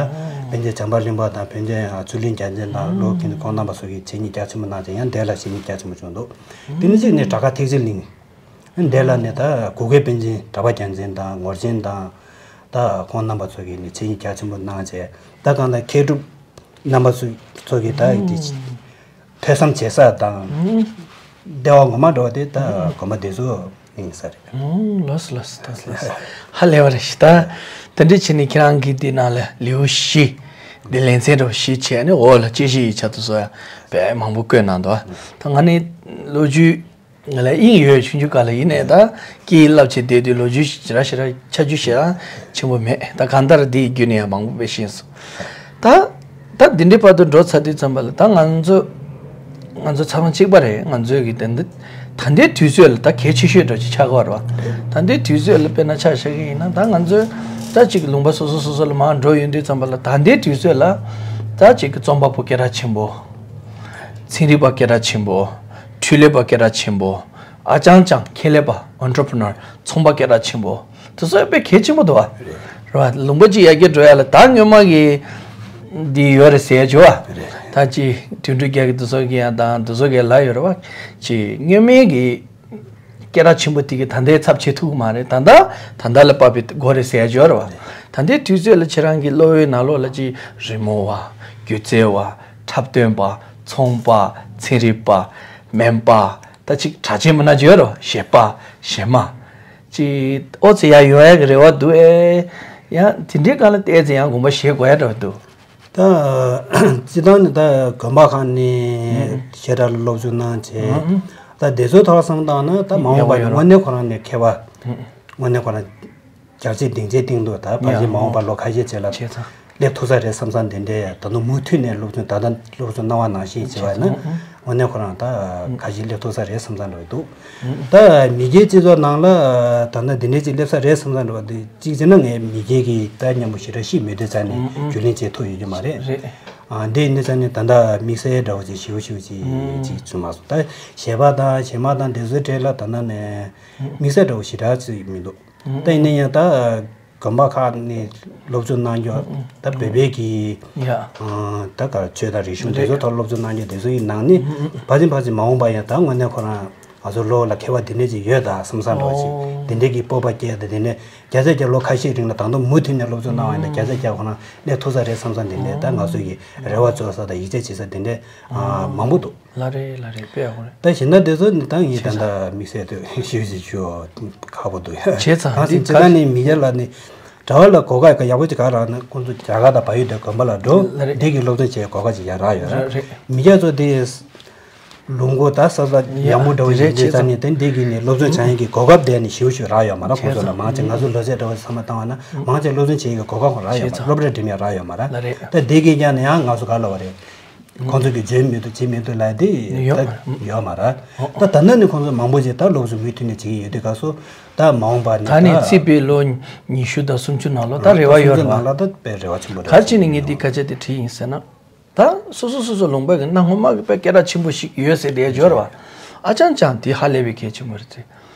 པཎ་ཆེན་བྱམས་པ་གླིང་པ་དང་པཎ་ཆེན་ཚུལ་ཁྲིམས་རྒྱལ་མཚན་དང་ལོ་ཀུན་ཁོང་རྣམ་པ་སོགས་ཀྱིས་མཚན་ཉིད་རྒྱ་ཆེན་པོ་གནང་བྱས་ཡང་དེ་ལ་མཚན་ཉིད་རྒྱ་ཆེན་པོ་བྱུང་འདུག་དེ་ནས་གཅིག་ནི་བྲག་དཀར་ཐེག་ཆེན་གླིང་། དེ་ལ་ནི་ད་གུ་གེ་པཎ་ཆེན་གྲགས་པ་རྒྱལ་མཚན་དང་ངོར་ཆེན་དང་ད་ཁོང་རྣམ་པ་ཚོ་གིས་ནི་མཚན་ཉིད་རྒྱ་ཆེན་པོ་གནང་བྱས་ད་གང་ལྟར་མཁས་གྲུབ་རྣམ་པ་ཚོ་ཚོ་གིས་ད་དེ་ཐོས་བསམ་བྱེད་ས་དང་ལྟེ་བ་ངོ་མ་འགྲོ་བ་དེ་ད་དགོན་པ་དེ་ཚོ་ཡིན་ས་རེད། ལོས་ལོས་ད་ལོས་ཧ་ལས་པ་རེད་ཤི་ད། དེ་འདྲ་བྱས་ནས་ཁྱེད་རང་གིས་དེ་ནང་ལ་ལེའུ་བཞི་དེ་ལེ་ཚན་འདྲ་བོ་བཞི་བྱས་ནས་འོག་ལ་དཔྱད་གཞི་ཡི་ཆ་དུ་བཟོ་ཡ་དཔེ་མང་པོ་བཀོད་གནང་འདུག་ད་ང་ནི་ལོ་རྒྱུས། ང་ལ་དབྱིངས་ཡོད་ཆུང་ཆུང་ག་ལ་ཡིན་ནའི་ད་སྐད་ཡིག་བསླབ་བྱས་བསྡད་དུས་ལོ་རྒྱུས་ཞེ་དྲག་ཞེ་དྲག་ཆ་རྒྱུས་ཞེ་དྲག་ཆེན་པོ་མེད། ད་གང་ལྟར་འདི་ཡི་བརྒྱུད་ནས་ཡང་མང་པོ་དཔེ་ཤེས་སོང་། ད་ད་འདི་འདྲའི་བར་དུ་འགྲོ་ཚར་དུས་ཙམ་པ་ལ་ད་ང་ཚོ་ང་ཚོ་ཚང་མ་གཅིག་པ་རེད། ང་ཚོའི་གི་ད་ད་ལྟའི་དུས་ཚོད་ལ་ད་གལ་ཆེ་ཤོས་འདྲ་ཅིག་ཆགས་ཀྱི་ཡོད་རེད་བ། ད་ལྟའི་དུས་ཚོད་ལ་དཔེར་ན་ཆ་བཞག་གི་ཡིན་ན་ད་ང་ཚོའི་ད་ཅིག་ལུང་པ་སོ་སོ་སོ་སོ་ལ་མར་འགྲོ་ཡོང་དུས་ཙམ་པ་ལ་ད་ལྟའི་དུས་ཚོད་ལ་ད་ཅིག་གི་རྩོམ་པ་པོ་སྐད་གྲགས་ཆེན་པོ། ཚན་རིག་པ་སྐད་གྲགས་ཆེན་པོ། འཕྲུལ་ལས་པ་སྐད་གྲགས་ཆེན་པོ། ཨ་ཅང་ཅང་ཁེ་ལས་པ་entrepreneur ཚོང་པ་སྐད་གྲགས་ཆེན་པོ། དེ་ཚོ་དཔེ་གལ་ཆེན་པོ་འདུག་བ། རེད་བ། ལུང་པ་གཅིག་ཡར་རྒྱས་འགྲོ་ཡ་ལ་ད་སྔོན་མ་གི་འདི་ཡོད་རེད་ཟེར་ཡ་བྱོས་བ། རེད། ད་ཅི་དུད་འགྲོ་རྒྱལ་གི་དེ་ཚོ་གི་ཡང་དང་དེ་ཚོ་གི་ལ་ཡོད་རེད་བ། ཅི་སྔོན་མའི་གི་སྐད་གྲགས་ཆེན་པོ་དེ་གི་ད་ལྟའི་ཚབ་བྱེད་ཐུབ་ཀྱི་མ་རེད། ད་ལྟ་ད་ལྟ་ལ་བབས་པའི་སྒོ་རེད་ཟེར་ཡ་བྱོས་རེད་བ། ད་ལྟའི་དུས་ཚོད་ལ་ཁྱེད་རང་གི་སློབ་དཔོན་ནང་ལོགས་ལ་ཅི་རི་མོ་བ། སྒྱུ་རྩལ་བ། འཁྲབ་སྟོན་པ། ཚོང་པ། ཚན་རིག་པ། སྨན་པ། ད་ཅིག་གྲགས་ཆེན་མི་སྣ་བརྗོད་རོགས་གཞས་པ། གཞས་མ། ཅིག་ཨོ་ཙི་ཡ་ཡོང་ཡ་གི་རེ་བ་འདུག་ཨེ། ཡང་དེ་འདྲའི་སྒང་ལ་བལྟས་ཙི་ཡང་དགོངས་པ་བཞེས་དགོས་ཡ་འདྲ་བ་འདུག་ད་སྤྱི་བཏང་ནི་ད་དགོན་པ་ཁག་ནས་ཞེ་དྲག་ལ་སློབ་སྦྱོང་གནང་བྱས། ད་དེ་ཚོའི་ཐོག་བསམ་བཏང་ན་ད་མ་འོངས་པ་ཡོད་རེད། དངོས་གནས་ཁོ་རང་ནས་མཁས་པ། དངོས་གནས་ཁོ་རང་རྒྱལ་སྤྱིའི་སྡིངས་ཆའི་སྟེང་དུ་ད་ཕལ་ཆེར་མ་འོངས་པ་ལོ་ཁ་ཤས་རྗེས་ལ་བྱས་ཙང་། སླེབས་ཐུབ་ས་རེད་བསམ་བསམ་དེ་འདྲའི་ད་དུང་མུ་མཐུད་ནས་སློབ་སྦྱོང་ད་ལྟ་སློབ་སྦྱོང་གནང་བ་ནང་བཞིན་བྱས་པ་ན་དངོས་གནས་ཁོ་རང་ད་ཁ་ཤས་སླེབས་ཐུབ་ས་རེད་བསམ་བསམ་འདྲ་བོ་འདུག་ད་མི་སྒེར་སྤྱི་ཚོགས་ནང་ལ་ད་ལྟ་འདི་འདྲའི་ཅིག་སླེབས་ས་རེད་བསམ་བསམ་འདྲ་བོ་འདི་གཅིག་བྱས་ན་ངས་མི་སྒེར་གྱི་ད་མཉམ་པོ་ཞེ་དྲག་ཤེས་མེད་དུས་ཙང་ནས་རྒྱུས་ལོན་བྱེད་ཐུབ་ཡོད་རྒྱུ་མ་རེད། རེད། ཨ་འདི་ཡིན་དུས་ཙང་ནས་ད་ལྟ་དམིགས་བསལ་འདྲ་བོ་ཅིག་ཞེ་པོ་ཞེ་པོ་ཅིག་ཅིག་བྱུང་མ་སོང་། ད་གཞས་པ་དང་གཞས་མ་དང་དེ་ཚོའི་གྲས་ལ་ད་ལྟ་ནས་དམིགས་བསལ་འདྲ་བོ་ཞེ་དྲག་ཅིག་མི་འདུག་ད་ཡིན་ན་ཡང་ད་དགོན་པ་ཁག་ནས་སློབ་སྦྱོང་གནང་རྒྱུ་ད་བོད་པའི་གི་ཡ། ད་ག་ཆོས་དང་རིག་གཞུང་དེ་ཚོ་ཐོག་སློབ་སྦྱོང་གནང་རྒྱུ་དེ་ཚོ་ཡི་ནང་ནས་ཕལ་ཆེར་ཕལ་ཆེར་མ་འོངས་པ་ཡང་ད་དངོས་གནས་ཁོ་རང་ང་ཚོ་བློ་ལ་མཁས་པ་དེ་འདྲས་ཅིག་ཡོད་ད་བསམ་བསམ་འདྲ་བོ་ཅིག་དེ་འདྲས་ཀྱི་སྤོབས་པ་སྐྱེས་ད་དེ་ནས་བརྒྱ་ཆ་བརྒྱ་ལོ་ཁ་ཤས་རིང་ལ་ད་དུང་མུ་མཐུད་ནས་སློབ་སྦྱོང་གནང་བ་ཡིན་ན་བརྒྱ་ཆ་བརྒྱ་ཁོ་རང་སླེབས་ཐུབ་ས་རེད་བསམ་བསམ་དེ་འདྲས་ད་ང་ཚོ་གི་རེ་བ་བཅོལ་ས་དང་ཡིད་ཆེས་བྱེད་ས་དེ་འདྲས་མང་པོ་འདུག་ལ་རེད་ལ་རེད་དཔེ་ཡག་པོ་རེད། ད་གཞན་དག་དེ་ཚོ་ནི་ད་ངས་ད་ལྟ་དམིགས་བསལ་དུ་ཞུ་ཞུ་ཞུ་ཁག་པོ་འདུག་བྱས་ཙང་གང་འདི་ཟེར་ཇི་ལྟར་ནི་མི་སྒེར་ལ་ནི་གྲྭ་བ་ལ་གོ་སྐབས་ཡག་པོ་ཅིག་ག་རག་ན་ཁོང་ཚོ་རྒྱ་གར་དང་བལ་ཡུལ་དེ་དགོན་པ་ལ་འགྲོ་ལ་རེད། འདི་གི་སློབ་སྦྱོང་བྱེད་གོ་སྐབས་ཅིག་ཡག་རག་ཡོད་རེད། རེད་རེད། མི་སྒེར་ཚོ་དེ་ལུང་གོ་ད་ས་ས་ཡག་མོ་འདྲ་བོ་ཞིག་རེད་ཡིན་དུས་ཙང་ནི་ད་འདི་གི་ནི་སློབ་སྦྱོང་བྱ་ཡག་གི་གོ་སྐབས་དེ་ནི་ཞེ་པོ་ཞིག་རག་ཡོད་མ་རེད། ཁོང་ཚོ་ལ་མང་ཆེ་ང་ཚོ་ལོ་ཚད་འདྲ་བོ་བསམ་བློ་བཏང་བ་ན་མང་ཆེ་སློབ་སྦྱོང་བྱེད་ཡག་གི་གོ་སྐབས་ཁོ་རག་ཡོད་མ་རེད། སློབ་གྲྭ་འགྲིམ་ཡག་རག་ཡོད་མ་རེད། ལ་རེད། ད་འདི་གི་ཀྱང་ནི་ཡང་ང་ཚོ་ག་ལ་བ་རེད། ཁོང་ཚོ་གི་འཇོན་མི་འདུག་བྱེད་མི་འདུག་ལབ་དེ་ཡོད་ད་ཡོད་མ་རེད། ད་ད་ལྟ་ནི་ཁོང་ཚོ་མང་པོ་ཞིག་ད་སློབ་གསོ་མུ་མཐུད་ནས་བྱེད་ཀྱི་ཡོད་དུས་ག་སོ་ད་མ་འོངས་པ་ནི་ད་ནི་ད་ཚེས་པའི་ལོ་ཉི་ཤུ་དང་སུམ་ཅུ་ནང་ལོ་ད་རེ་བ་ཡོད་རེད་བ། ནང་ལ་ད་དཔེ་རེ་བ་ཆེན་པོ་རེད། ག་རེ་བྱས་ནས་ངས་འདི་སྐད་ཆ་དེ་དྲིས་ཡིན་ཟེར་ན། ད་སོ་སོ་སོ་སོ་ལུང་པ་གི་གནའ་སྔོན་མ་གི་དཔེ་སྐད་གྲགས་ཆེན་པོ་ཞིག་ཡོད་ཟེར་བསྡད་ཡོད་རེད་བ། ཨ་ཅང་ཅང་དེ་ཧ་ལས་པའི་གལ་ཆེན་པོ་རེད་དེ།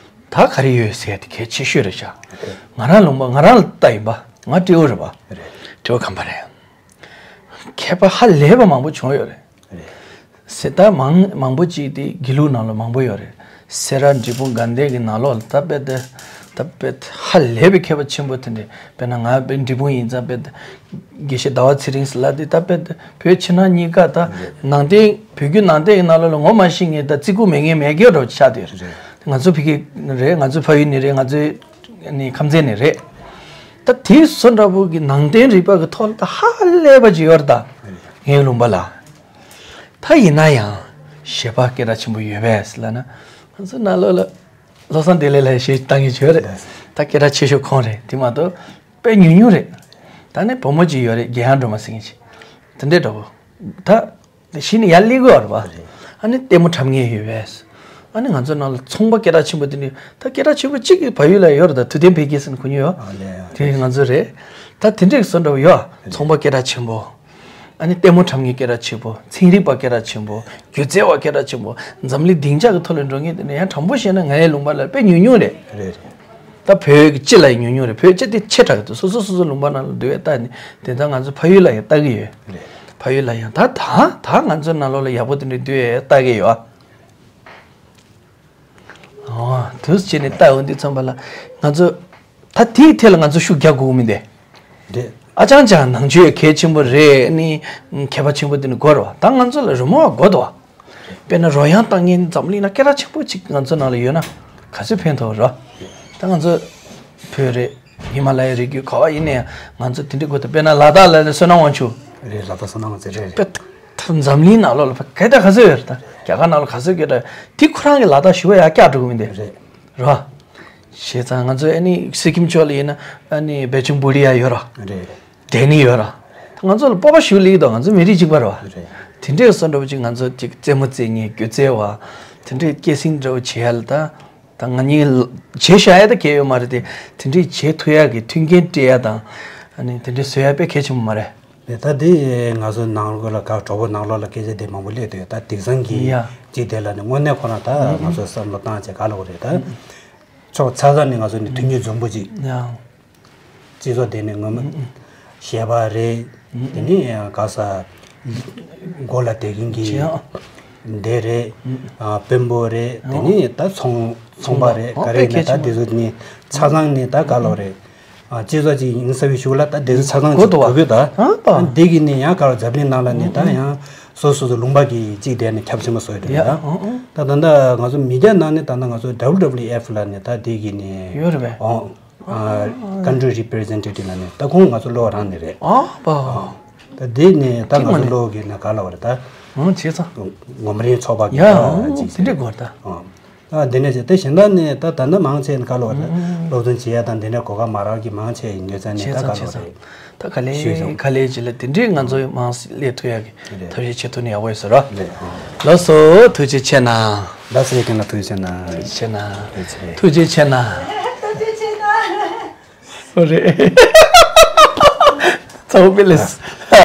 ད་ག་རེ་ཡོད་ཟེར་དེ་གལ་ཆེ་ཤོས་རེད་ཤག་ང་རང་ལུང་པ་ང་རང་ལ་ལྟ་ཡིན་པ་ང་སྤྲེའུ་རེད་བ། སྤྲེའུ་ཁམས་པ་རེད། མཁས་པ་ཧ་ལས་པ་མང་པོ་བྱུང་ཡོད་རེད། རེད། སེ་ད་མང་མང་པོ་ཅིག་དེ་དགེ་ལུགས་ནང་ལ་མང་པོ་ཡོད་རེད། སེ་ར་འབྲས་སྤུངས་དགའ་ལྡན་གྱི་ནང་ལོགས་ལ་ད་དཔེ་དེ་ད་དཔེ་ཧ་ལས་པའི་མཁས་པ་ཆེན་པོ་དེ་འདྲས་དཔེར་ན་ང་དཔེ་འབྲས་སྤུངས་ཡིན་ཙང་དཔེ་དེ་དགེ་བཤེས་ཟླ་བ་ཚེ་རིང་ཟེར་ལ་དེ་ད་དཔེ་དེ་བོད་ཕྱི་ནང་གཉིས་ཀ་ད་རེད། ནང་བསྟན་བོད་བརྒྱུད་ནང་བསྟན་གྱི་ནང་ལོགས་ལ་ངོ་མ་ཤེས་མཁན་ད་བརྩི་བཀུར་མེད་མཁན་མེད་མཁན་འདྲ་བོ་ཆགས་བསྡད་ཡོད་རེད། རེད། ང་ཚོ་ཕ་གི་རེད། ང་ཚོ་ཕ་ཡུལ་ནས་རེད། ང་ཚོའི་ནི་ཁམས་ཚན་ནས་རེད། ད་དེ་བཟོ་འདྲ་པོ་གི་ནང་བསྟན་རིག་པ་གི་ཐོག་ལ་ད་ཧ་ལས་པ་ཅིག་ཡོད་རེད་ད། རེད། ངའི་ལུང་པ་ལ། ད་ཡིན་ན་ཡང་གཞས་པ་སྐད་གྲགས་ཆེན་པོ་ཡོད་པས་ལབ་ན་ང་ཚོ་ནང་ལོགས་ལ་བློ་བཟང་བདེ་ལེགས་ལ་གཞས་བཏང་མཁན་ཅིག་ཡོད་རེད། ད་སྐད་གྲགས་ཆེ་ཤོས་ཁོང་རེད། དེ་མ་གཏོགས་དཔེ་ཉུང་ཉུང་རེད། ད་ནི་བུ་མོ་གཅིག་ཡོད་རེད། རྒན་ཡང་སྒྲོལ་མ་ཟེར་མཁན་ཅིག་དེ་འདྲའི་འདྲ་བོ། ད་གཞི་ནས་ཡར་སླེབས་ཀྱི་ཡོད་རེད་པ། རེད། ཨ་ནི་ལྟད་མོ་འཁྲབ་མཁན་ཡོད་པས། ཨ་ནི་ང་ཚོ་ནང་ལ་ཚོང་པ་སྐད་གྲགས་ཆེན་པོ་དེ་འདྲའི་ད་སྐད་གྲགས་ཆེན་པོ་གཅིག་གི་བལ་ཡུལ་ལ་ཡོད་རེད། ད་ཐུབ་བསྟན་འཕེལ་རྒྱས་ཟེར་ནས་ཁོ་གཉིས་ཡོད། ཨ་ལས། དེ་ང་ཚོ་རེད། ད་དེ་འདྲའི་བཟོ་འདྲ་བོ་ཡོད། རེད། ཚོང་པ་སྐད་གྲགས་ཆེན་པོ། ཨ་ནི་ལྟད་མོ་འཁྲབ་མཁན་སྐད་གྲགས་ཆེན་པོ། ཚན་རིག་པ་སྐད་གྲགས་ཆེན་པོ། སྒྱུ་རྩལ་བ་སྐད་གྲགས་ཆེན་པོ། འཛམ་གླིང་སྡིངས་ཆ་གི་ཐོག་ལ་འགྲོ་མཁན་དེ་འདྲ་ཡང་དྲང་པོ་བཤད་ན་ང་ཡི་ལུང་པ་ལ་དཔེ་ཉུང་ཉུང་རེད། རེད་རེད། ད་བོད་ཀྱི་སྤྱི་ལ་ཡང་ཉུང་ཉུང་རེད། བོད་སྤྱི་དེ་ཆེ་དྲགས་ཀྱི་འདུག་སོ་སོ་སོ་སོ་ལུང་པ་ནང་ལ་འདུག་ཡ་ལྟ་ནི་དེ་ལྟར་ང་ཚོ་ཕ་ཡུལ་ལ་ཡང་ལྟ་གི་ཡོད། རེད། ཕ་ཡུལ་ལ་ཡང་ད་ད་ད་ང་ཚོ་ནང་ལོགས་ལ་ཡག་པོ་དེ་འདྲ་འདུག་ཡ་ལྟ་གི་ཡོད། ཨོ་དུས་ཕྱིན་ནས་ལྟ་འོང་དུས་ཙམ་པ་ལ་ང་ཚོ་ད་དེའི་ཐད་ལ་ང་ཚོ་ཤུགས་རྒྱག་དགོས་མི་འདུག་རེད། ཨ་ཅང་ཅང་ནང་ཆོས་གལ་ཆེན་པོ་རེད། ནི་མཁས་པ་ཆེན་པོ་དེ་ནི་དགོས་རེད་བ། ད་ང་ཚོ་ལ་རི་མོ་བ་དགོས་འདུག་བ། དཔེར་ན་རོལ་དབྱངས་བཏང་མཁན་འཛམ་གླིང་ན་སྐད་གྲགས་ཆེན་པོ་གཅིག་ང་ཚོ་ནང་ལ་ཡོད་ན་ག་ཚོད་ཕན་ཐོགས་རེད། ད་ང་ཚོ་བོད་རེད། ཧི་མ་ལ་ཡའི་རི་རྒྱུད་ག་བ་ཡིན་ནའི་ང་ཚོ་དེ་འདྲའི་དགོས་འདུག་དཔེར་ན་ལ་དྭགས་ལ་ནི་བསོད་ནམས་དབང་ཕྱུག་རེད། ལ་དྭགས་བསོད་ནམས་དབང་ཕྱུག་རེད་རེད། དཔེ་ད་འཛམ་གླིང་ནང་ལོགས་ལ་སྐད་གྲགས་ག་ཚོད་ཡོད་རེད། ད་རྒྱ་གར་ནང་ལ་ག་ཚོད་སྐད་གྲགས་དེ་ཁོ་རང་གི་ལ་དྭགས་ཞུ་བ་ཡག་སྐྱག་འགྲོ་གི་མི་འདུག་རེད། རེད་བ། བྱས་ཙང་ང་ཚོ་ཨ་ནི་སི་ཀིམ་ཕྱོགས་ལ་ཡིན་ན་ཨ་ནི་བེ་ཆུང་བུ་ལི་ཡ་ཡོད་ར། རེད། ལྡན་ནི་ཡོད་ར། ང་ཚོ་ལ་སྤོབས་པ་ཞུ་ལེགས་དང་། ང་ཚོ་མི་རིགས་གཅིག་པ་ར་བ། རེད། དེ་འདྲའི་བཟོ་འདྲ་བོ་ཅིག་ང་ཚོ་ཅིག་རྩེད་མོ་རྩེ་མཁན་སྒྱུ་རྩལ་བ་དེ་འདྲའི་སྐྱེད་སྲིང་འདྲ་བོ་བྱེད་ཡ་ལ་ད་ད་ང་གཉིས་ལ་བྱེད་བཞག་ཡ་ད་གལ་ཡོད་མ་རེད་དེ། དེ་འདྲའི་བྱེད་ཐུབ་ཡ་གི་མཐུན་རྐྱེན་སྤྲད་ཡ་དང་ཨ་ནི་དེ་འདྲའི་བཟོ་ཡ་དཔེ་གལ་ཆེན་པོ་མ་རེད། རེད། ད་དེ་ང་ཚོ་ནང་ལོགས་ལ་ག་གྲོགས་པོ་ནང་ལོགས་ལ་སྐད་ཆ་དེ་མང་པོ་སླེབས་འདུག་ད་དེང་སང་གི་ཡ་ཅིག་དེ་ལ་ནི་དངོས་གནས་ཁོ་རང་ད་ང་ཚོ་བསམ་བློ་བཏང་བྱས་ག་ལ་འོ་རེད་ད། ཕྱོགས་ཚ་ཚ་ནས་ང་ཚོ་ནི་མཐུན་རྐྱེན་འཛོམས་པོ་ཅིག་ཡ། སྤྱི་ཚོགས་དེ་ནས་ངོ་མ་ཞེས་པ་རེད། དེ་ནས་ག་ས་སྒོ་ལ་བསྡད་མཁན་གྱི་འདི་རེད། དཔོན་པོ་རེད། དེ་ནས་ད་ཚོང་ཚོང་པ་རེད། ག་རེ་ནས་ད་དེ་ཚོ་ནི་ཆ་ཚང་ནས་ད་ག་ལོ་རེད། སྤྱི་ཚོགས་ཅིག་ཡིན་ས་བའི་གཞུག་ལ་ད་དེ་ཚོ་ཆ་ཚང་ཅིག་དགོས་འདུག་བ། དགོས་ད། འདི་གི་ནི་ཡང་ག་རེ་འཛམ་གླིང་ནང་ལ་ནི་ད་ཡང་སོ་སོ་སོ་ལུང་པ་གི་གཅིག་དེ་ནི་ཁྱབ་ཆེན་པོ་བཟོ་ཡི་འདུག་ད་ད་ལྟ་ང་ཚོ་མི་རྒྱ་ནང་ནས་ད་ལྟ་ང་ཚོ་ཌབ་ལིའུ་ཌབ་ལིའུ་ཨེཕ་ལ་ནི་ད་དེ་གི་ནི་ཡོད་རེད་པས། ཨོ། ཨ། ཀན་ཊི་རི་པི་རི་ཛེན་ཊེ་ཊིབ་ལ་ནི་ད་ཁོང་ང་ཚོ་བློ་རང་ནས་རེད། ཨ་པ། ད་དེ་ནི་ད་ང་ཚོ་བློ་གི་ནི་ག་ལ་བ་རེད་ད། ཨང་བྱས་ཙང་། ངོ་མ་རིང་ཚོགས་པ་གི་ཡ་ད་ཨང་ཅིག་དེ་འདྲས་དགོས་ད། ཨང་། ད་དེ་ནས་བྱས་ད་གཞན་དག་ནི་ད་ད་ནི་མང་ཆེ་ནི་ག་ལ་བ་རེད། སློབ་སྦྱོང་བྱེད་ཡ་དང་དེ་འདྲས་གོ་སྐབས་མ་རག་གི་མང་ཆེ་ཡིན་ཡོད་ཙང་ནི་བྱས་ད་ཙང་ག་ལ་བ་བྱས་རེད། ཙང་། ད་ག་ལེ་ཞུས་སོང་། ག་ལེ་ཅི་ལ་དེ་འདྲས་ང་ཚོ་མང་སེ་སླེབས་ཐུབ་ཡ་གི་རེད། ཐབས་ཤེས་བྱེད་ཐུབ་ན་ཡག་པོ་ཡོད་ས་རེད། ལགས་སོ། ཐུགས་རྗེ་ཆེ་གནང་། ལགས་སོ། ཡ་རྒན་ལགས་ཐུགས་རྗེ་ཆེ་གནང་། ཐུགས་རྗེ་ཆེ་གནང་། ཐུགས་རྗེ་ཆེ། ཐུགས་རྗེ་ཆེ་གནང་། ཐུགས་རྗེ་ཆེ་གནང་། ཨོ་རེད། ཚ་བོ་པེ་ལེས།